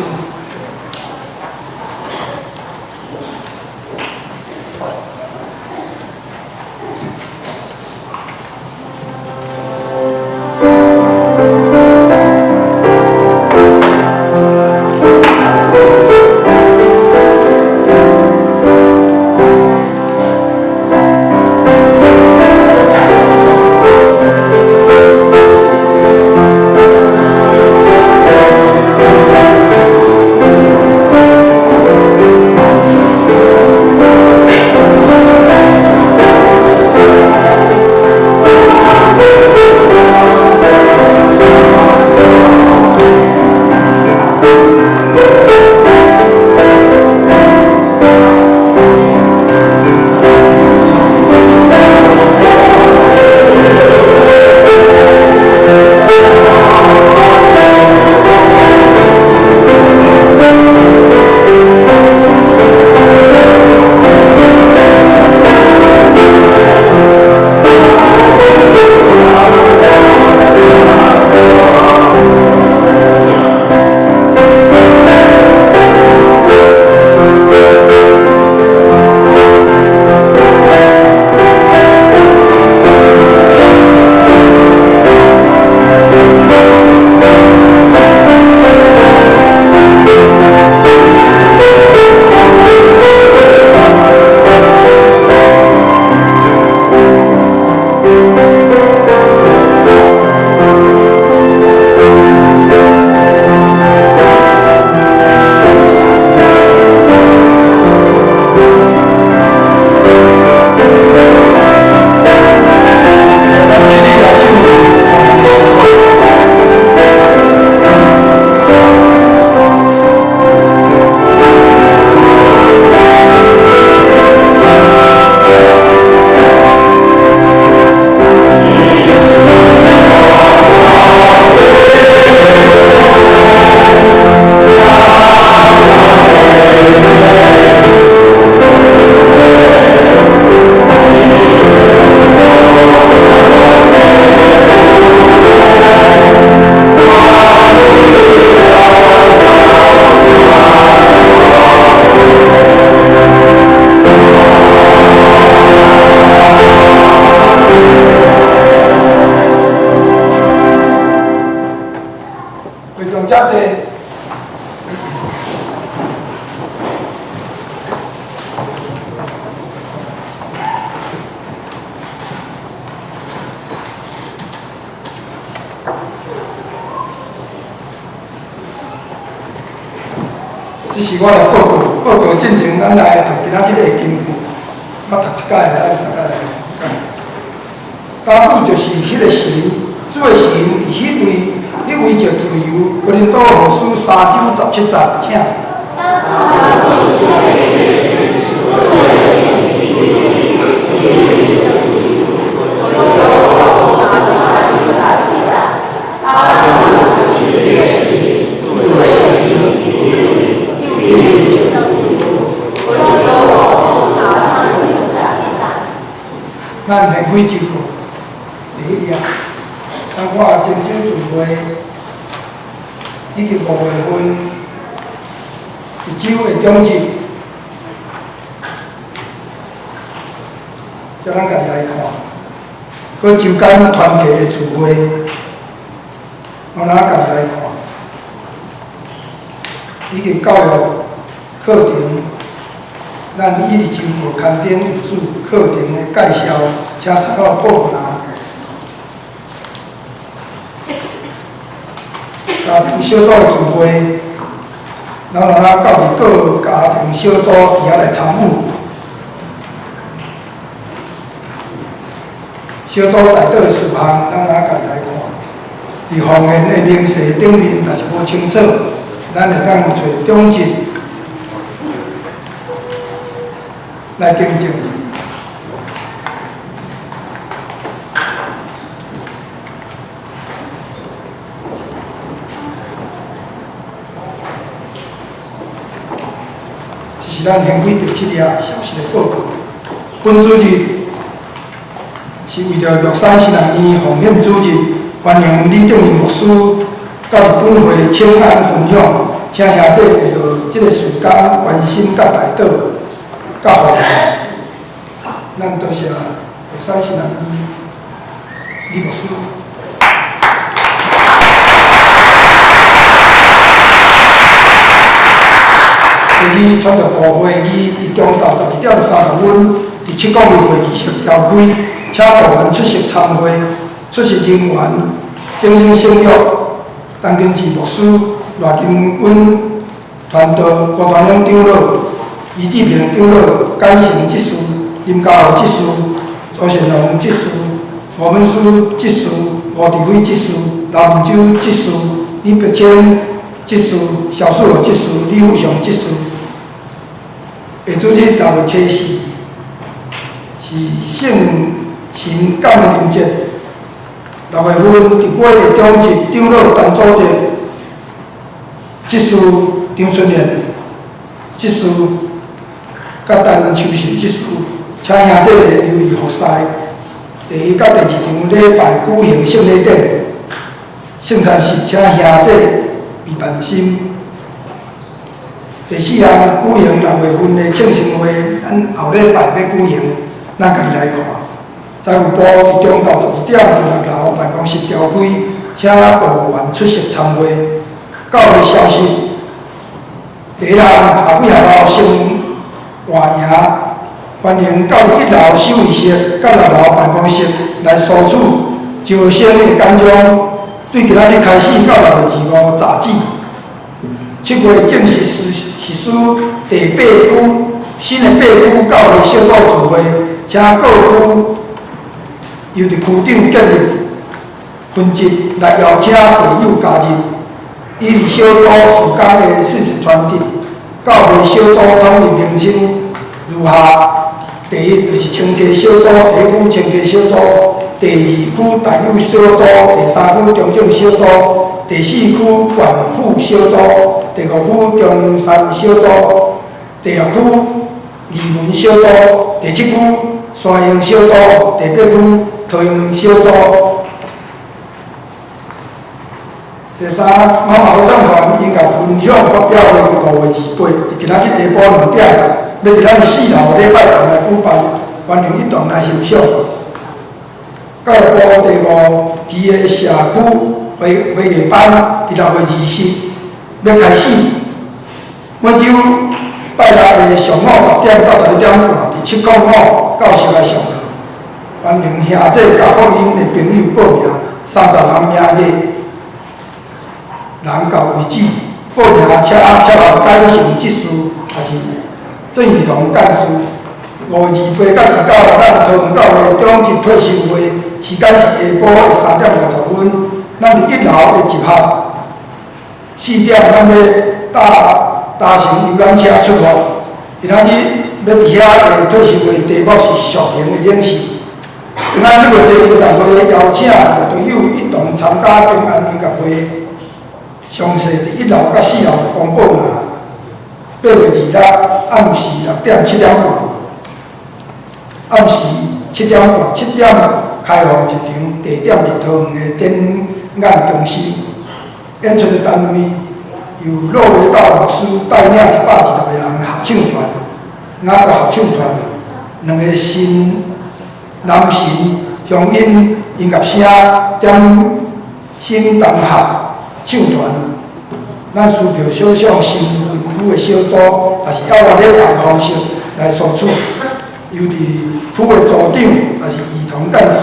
Speaker 1: 這是我來報告，報告進前，咱來讀今仔這個經句，捌讀一擺，咱三個來講。家主就是彼個神，主的神佇彼位，彼位就自由。哥林多後書3章17節，請。咱現幾周過，第一頁，當我真少聚會，已經5月份，一周的中日，才咱家己來看，閣周間團契的聚會，我咱家己來看，已經教育課程。咱已佇周報刊登有主課程的介紹，請參考報栏。家庭小組的聚會，咱若到佇各家庭小組佇遐來參與。小組代禱的事項，咱若家己來看。佇方言的明細頂面，若是無清楚，咱會當揣長執來更正。這是咱現開第7頁消息的報告。本主日是是為著玉山神學院奉獻主日，歡迎李正仁牧師到佇本會請安分享，請兄弟為著這个事工關心佮代禱佮奉獻。咱多謝玉山神學院李牧師。第二，傳道部會議佇中晝12點30分，佇702會議室召開，請部員出席參會。出席人員：頂新聖約陳金志牧師、賴金允傳道、郭大勇長老、余志平長老、簡成執事、林家豪執事、周善龍執事、吳敏書執事、吳志輝執事、劉明洲執事、李伯清執事、蕭世和執事、李富祥執事。下主日6月初四是聖神降臨節，6月份佇我的長執長老陳祖德執事張春燕執事，佮陳秋實執事，請兄弟留意服侍。第一佮第二場禮拜舉行聖禮典，聖餐時請兄弟備萬心。第四項舉行6月份的慶生會，咱後禮拜欲舉行，咱家己來看。財務部佇中晝12點佇6樓辦公室召開，請部員出席參會。教會消息：第一項下幾下晝先換營，歡迎到佇1樓守衛室佮6樓辦公室來索取招生的簡章。對今仔日開始到6月25早止。7月正式實施第八區新的八區教會小組聚會，請各區由佇區長建立分級來邀請會友加入，以利小組事工的信息傳遞。教會小組統一名稱如下：第一就是清溪小組，第一區清溪小組，第二區大有小組，第三區中正小組，第四區縣府小組，第五區中山小組，第六區義文小組，第七區山營小組，第八區桃園小組。第三，媽媽合唱團音樂分享發表會佇5月28，佇今仔日下晡2點，欲佇咱4樓禮拜堂來舉辦，歡迎一同來欣賞。教育部第五期的社區會藝班，佇6月20欲開始，每週拜六的上午10點到11點半，佇705教室來上課。歡迎兄弟佮福音的朋友報名，30人名額，人到為止。報名請請來簡成執事，抑是鄭雨桐幹事。5月28佮29，咱桃園教會長執退修會，時間是下晡的3點50分，咱佇1樓的集合。4點，咱欲搭乘遊覽車出發。今仔日欲佇遐的退修會題目是屬靈的領袖。今仔這個節音樂會邀請樂隊友一同參加平安音樂會。詳細佇1樓佮4樓的公布欄。8月26暗時6點7點半，暗時7點半，7點開放入場，地點佇桃園的展覽中心。演出的單位由骆維道老師帶領120個人合唱團，雅閣合唱團，兩个新男神鄉音音樂聲點心同學唱團。咱需票小上新分區的小組，抑是猶原禮拜方式來索取，由佇區的組長，抑是兒童幹事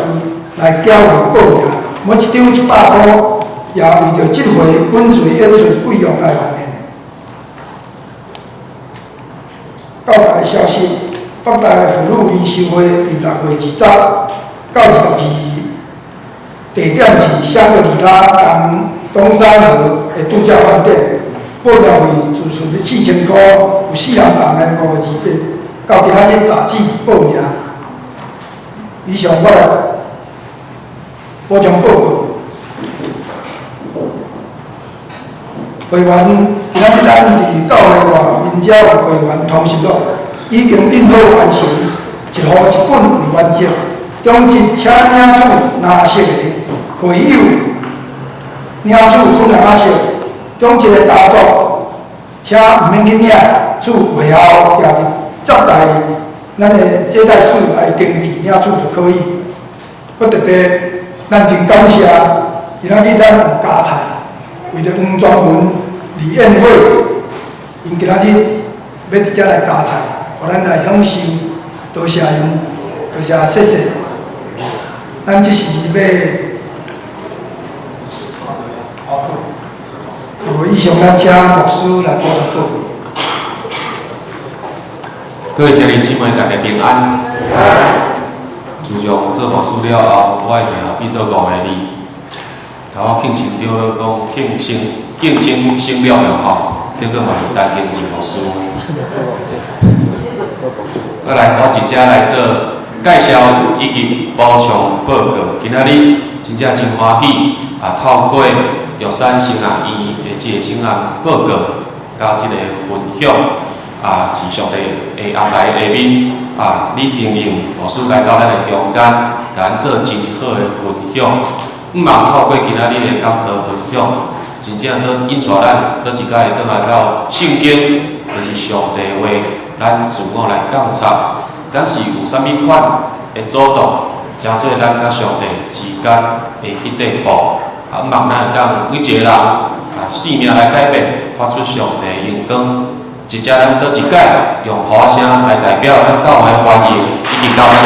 Speaker 1: 來繳費報名，每一張100箍，也為著這回本次演出費用來奉獻。教大消息：北大婦女靈修會佇6月20到22，地點是香格里拉東山河的度假飯店，報名費自設4000箍，有4人房的5月28，到今仔日早止報名。以上我來補充報告。會員今仔日咱佇教會外面遮有會員通訊錄，已經印好完成，一戶一本為原則，佇中职请领取蓝色的会友领取粉红色。中职的大作，请毋免去领取会后，徛伫接待咱的接待室来登记领取就可以。阁特别，咱真感谢今仔日咱有加菜，为著黄专文、李彦慧，𪜶今仔日欲伫遮来加菜，予咱来享受，多谢𪜶，多谢，谢谢。咱这时欲，好，无以上咱请牧师来补充报告。
Speaker 3: 各位兄弟姊妹，大家平安。自从做牧师了后，我的名变做五个字。头我庆生长老讲庆生敬请省了了吼，结果嘛是陈敬志牧师。过来，我直接来做介绍以及补充报告。今仔日真正真欢喜啊！透过玉山神学院的这个请案报告，佮这个分享啊，伫上帝的安排下面啊，李定颖牧师来到咱的中间，共咱做真好的分享。毋望透过今仔日的讲道分享，真正都引带咱倒一摆转来到圣经，就是上帝话，咱自我来监察，敢是有啥物款的阻挡，成做咱佮上帝之间的彼块布。啊，毋望咱会当每一个人啊，生命来改变，发出上帝的荣光。直接咱倒一摆用鼓仔声来代表咱教会欢迎以及感谢。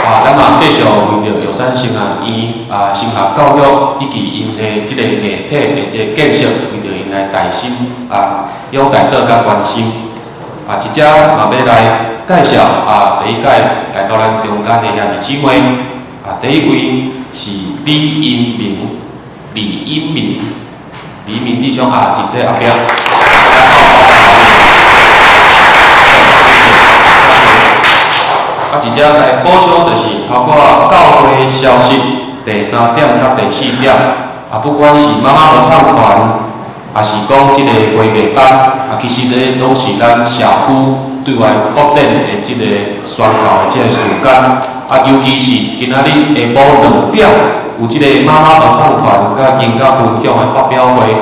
Speaker 3: 啊，咱嘛继续为著玉山神学院啊，神学教育以及𪜶的这个硬体的这个建设，为著𪜶来大心啊，仰代祷佮关心。啊，这遮嘛欲来介绍啊，第一届来到咱中间的兄弟姊妹啊，第一位是李英明，李英明，李英明弟兄啊，伫这后壁。啊，直接来补充就是头拄仔教会消息第三点佮第四点，啊，不管是妈妈合唱团，也是讲这个花艺班，啊，其实这拢是咱社区对外扩展的这个宣教的这个时间。啊，尤其是今仔日下晡2点有这个妈妈合唱团佮音乐分享的发表会，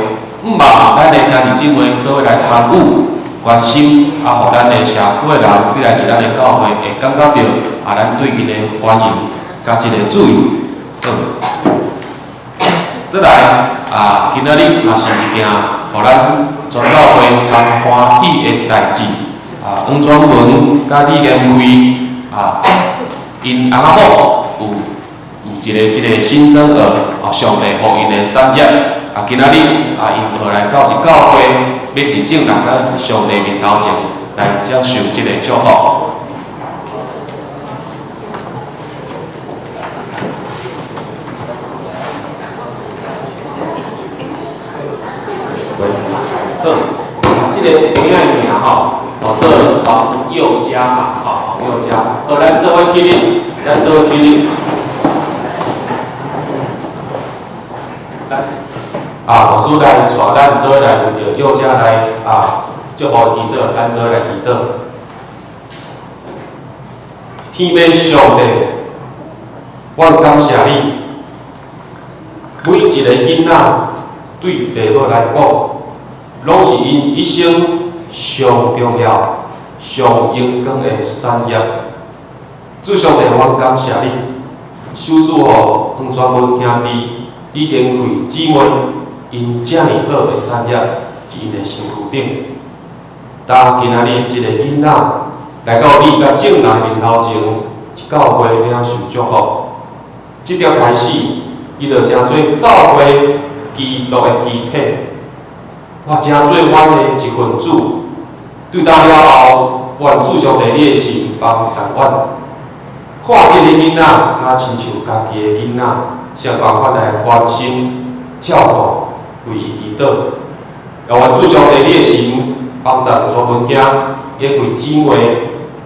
Speaker 3: 毋望咱的兄弟姊妹做伙来参与。关心啊，予咱的社区的人起来伫咱的教会，会感觉著啊，咱对𪜶的欢迎佮这个注意。好，再来啊，今仔日嘛是一件予咱全教会通欢喜的代志啊。黄专文佮李延辉啊，𪜶翁仔某有一个这个新生儿啊，上帝予𪜶的产业啊，今仔日啊，𪜶过来到一教会。欲伫众人佮上帝面头前来接受这个祝福。好，这个婴仔名吼，号做黄佑嘉嘛，吼，黄佑嘉。好，咱做伙起立，咱做伙起立。来。啊，牧师来带咱做伙来为著幼者来啊，祝福祈祷，咱做伙来祈祷。天父上帝，阮感谢你，每一个囡仔对父母来讲，拢是𪜶一生上重要、上荣光的产业。主上帝，阮感谢你，赏赐予黄专文兄弟、李连慧姊妹。𪜶遮尔好的产业，伫𪜶的身躯顶。当今仔日这个囡仔来到你佮众人面头前，伫教会领受祝福。这条开始，伊就成做教会基督的肢体，我成做阮的一份子。对当了后，愿主上帝你的心帮助阮，看这个囡仔，若亲像家己的囡仔，相仝款来关心、照顾。为伊祈祷，也愿主上帝你的神帮助专文兄、约柜姊妹，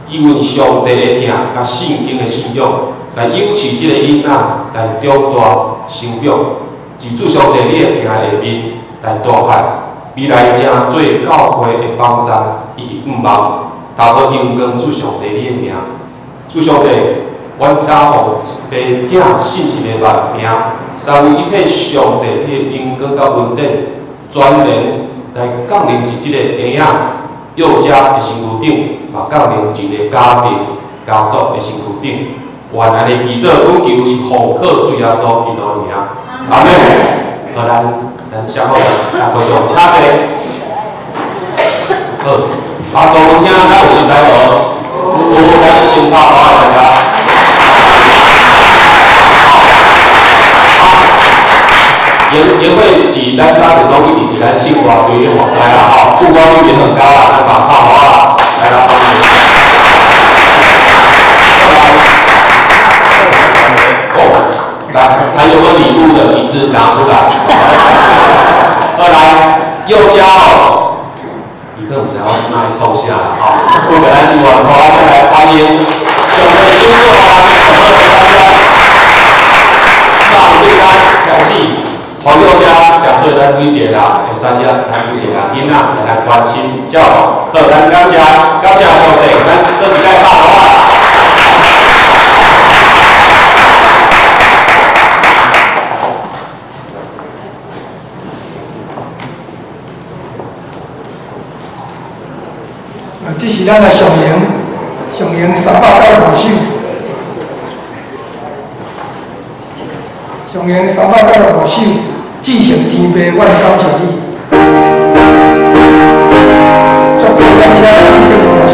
Speaker 3: 以阮上帝的疼佮圣经的信仰，来养赐这个囡仔来长大成长，伫主上帝你的疼下面来大汉，未來成做教會的幫贊，伊毋望投予榮光主上帝你的名。主上帝，阮交予爸囝信實的萬名，三位一體上帝你的榮光佮恩典，全然來降臨佇這个嬰仔幼家的身軀頂，嘛降臨佇這個家庭家族的身軀頂。願按呢祈禱，恳求是奉靠主耶穌基督的名，阿們。好，咱小可大家就請坐。好，啊，周文兄，咱有熟似無？有，咱先拍鼓大家。因為是咱早前攏一直是咱生活隊咧服侍啦吼，曝光率也很高啦，咱嘛拍鼓啦，來啦，歡迎。哦，來，還有沒有禮物的，一次拿出來。二來，幼家哦，伊可能毋知我這擺創啥啦吼，不過咱有緣好，咱來歡迎上帝手做啊，那對咱開始，黃幼家誠做咱每一個人的產業，咱每一個人囡仔來關心照顧。好，咱感謝感謝上帝，咱閣一擺拍鼓啊！
Speaker 1: 這是咱的上營，上營395首，上營395首，至聖天父，阮感謝你。足夠感謝你的老師。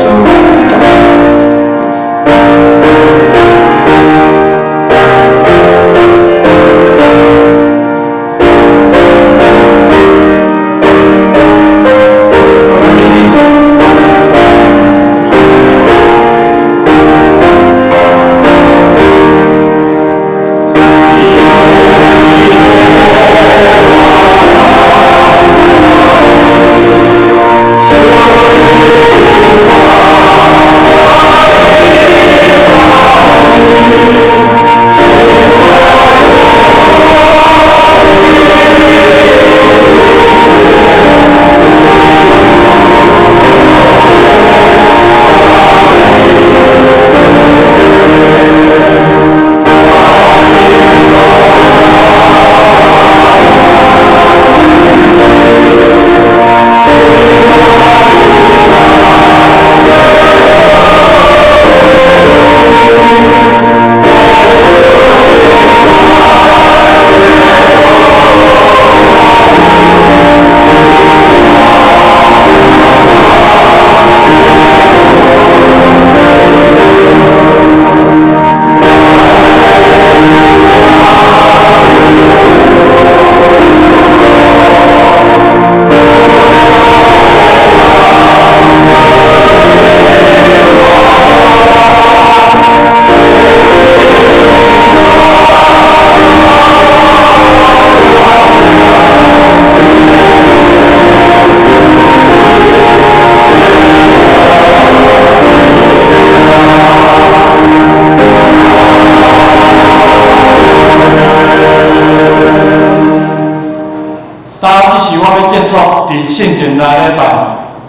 Speaker 2: 伫聖殿內禮拜，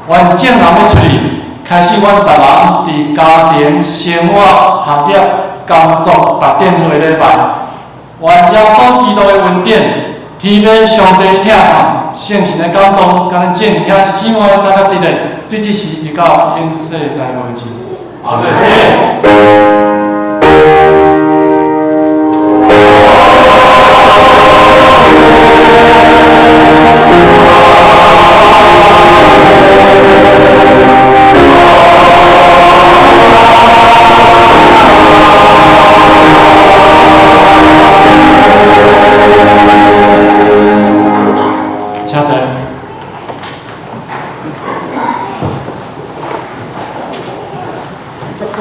Speaker 2: 阮眾人欲出去，開始阮逐人佇家庭、生活、學業、工作逐點好的禮拜。願耶穌基督的恩典、天父上帝的疼痛、聖神的感動，共咱眾兄弟姊妹三個佇咧，對這時直到永世代無盡。
Speaker 3: 阿們。
Speaker 2: 請坐。
Speaker 1: 祝歌。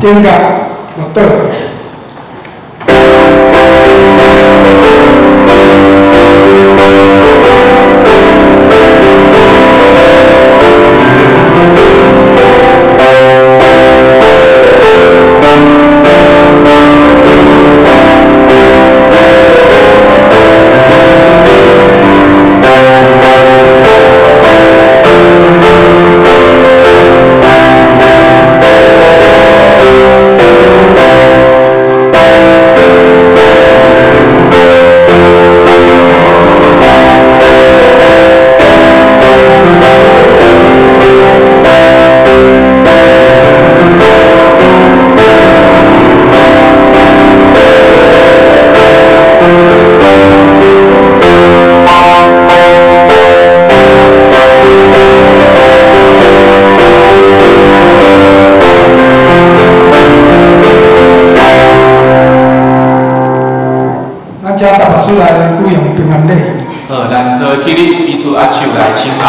Speaker 1: 頂甲落倒。咱請大牧師來舉行平安禮。
Speaker 3: 好，咱做起立，彼此握手來請安。